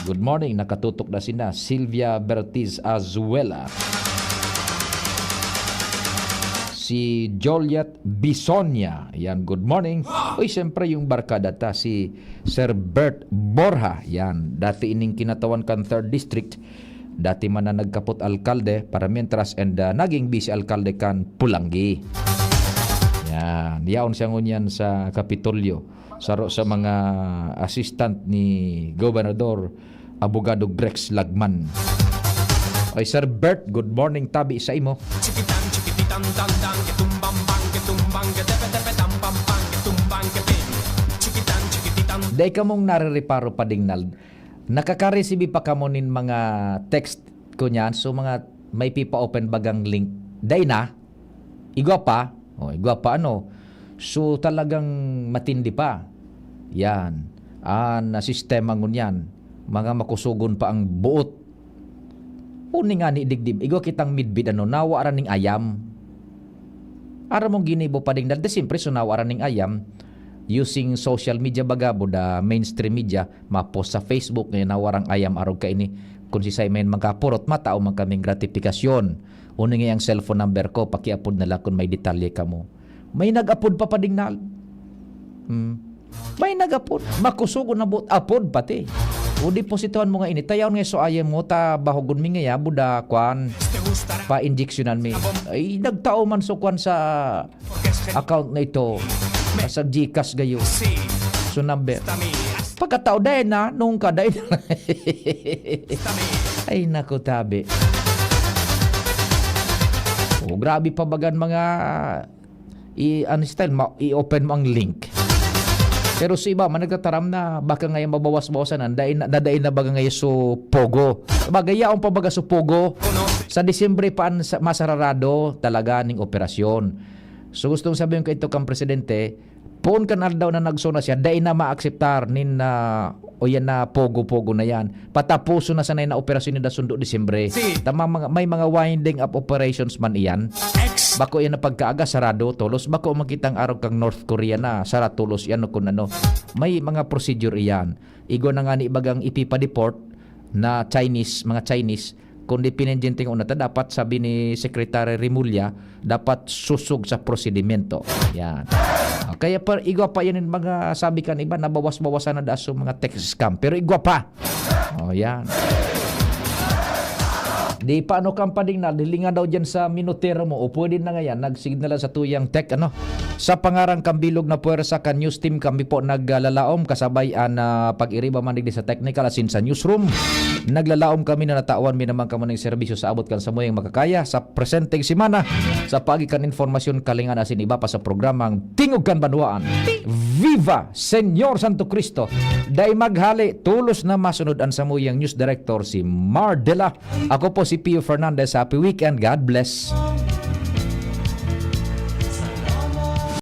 Good morning, nakatutok na sina Sylvia Bertiz Azuela. Si Joliet Bisonia. Yan, good morning. Uy, siyempre, yung barkada ta, si Sir Bert Borja. Yan, dati ining kinatawan kan third District. Dati man na nagkapot alkalde para mientras and, ah, naging vice alkalde kan Pulanggi. Yan, yaon siya ngunyan sa Kapitolyo. Saro sa mga assistant ni Gobernador Abogado Grex Lagman. Ay, Sir Bert, good morning, tabi sa imo. Chikitan, chikipitan, tan, tan, ketumbang, bang, ketumbang, ketepe, tepe, tam, pam, pang, ketumbang, keping. Chikitan, chikipitan. Dai kamong narireparo, Padingnal. Nakaka-receive pa kamo nin mga text ko niyan? So, mga may pipa-open bagang link. Dai na? Igwa pa? O, igwa pa, ano? So, talagang matindi pa. Yan. An sistema ngunyan, mga makusogon pa ang buot. Uni ngani digdi, igwa kitang midbid, ano, nawa ra ning ayam. Aram mong ginibo pa ding dati, siyempre, so nawa ra ning ayam. Using social media baga, buda mainstream media, ma-post sa Facebook, ngayon nawa rang ayam arog kaini. Kung si Simon magkapurot, matao man kaming gratifikasyon. Uni nga ang cellphone number ko, pakiapod na lang kung may detalye kamo. May nag-apod pa, Padingnal. Hmm. May nag-apod. Makusog na buot apod pati. O depositohan mo nga ini. Tayaon nga so ayam mo, ta bahogon mi nga ya, buda, kwan. Pa-injectionan mi. Ay, nagtao man so kwan sa account na ito. Sa GCash gayo. So number. Pagkatao, dai na, nung ka, dai na. Ay, naku, tabi. O, grabe pa bagan mga i-, ano style, ma-, i-open mo ang link. Pero sa iba man nagtataram na baka ngayon mabawas-bawasan na, dai na, dai na baga ngayon so Pogo. Baga yaon pa baga so Pogo. Sa Disyembre pa an sa, masararado talaga ning operasyon. So gustong sabihin ko ito kang presidente, poon kan aldaw na nagsuna siya, dai na maakseptar nin, ah, o yan na Pogo-Pogo na yan. Patapuson na sanay na operasyon ninda sundo Disyembre. Si- Tama, mga, may mga winding up operations man iyan. Bako yan na pagkaaga, sarado, tolos. Bako makitang arog kang North Korea na, sara tolos yan o kun ano. May mga procedure iyan. Igwa na nga ni bagang ipipa-deport na Chinese, mga Chinese, kundi pinendiente nga unata, dapat sabi ni Secretary Remulla, dapat susog sa prosedimento. Yan. O, kaya pa, igwa pa yan yung mga sabi kan iba, nabawas-bawasan na daas yung mga text scam. Pero igwa pa. O, yan. Di pa ano kang pading na, hilingan daw dyan sa minutero mo. O pwede na nga yan, nagsignalan sa tuyang tech, ano? Sa pangaran kan bilog na puwersa kan news team, kami po naglalaom kasabay an, ah, pag-iriba man digdi sa technical asin sa newsroom. Naglalaom kami na natawan mi naman kamo ning serbisyo sa abot kan samuyang makakaya sa presenteng semana sa paagi kan informasyon, kalingan asin iba pa sa programang Tingog kan Banwaan. Viva Señor Santo Cristo! Dai maghale, tulos na masunod an samuyang news director si Mar Dela. Ako po si Pio Fernandez. Happy weekend. God bless.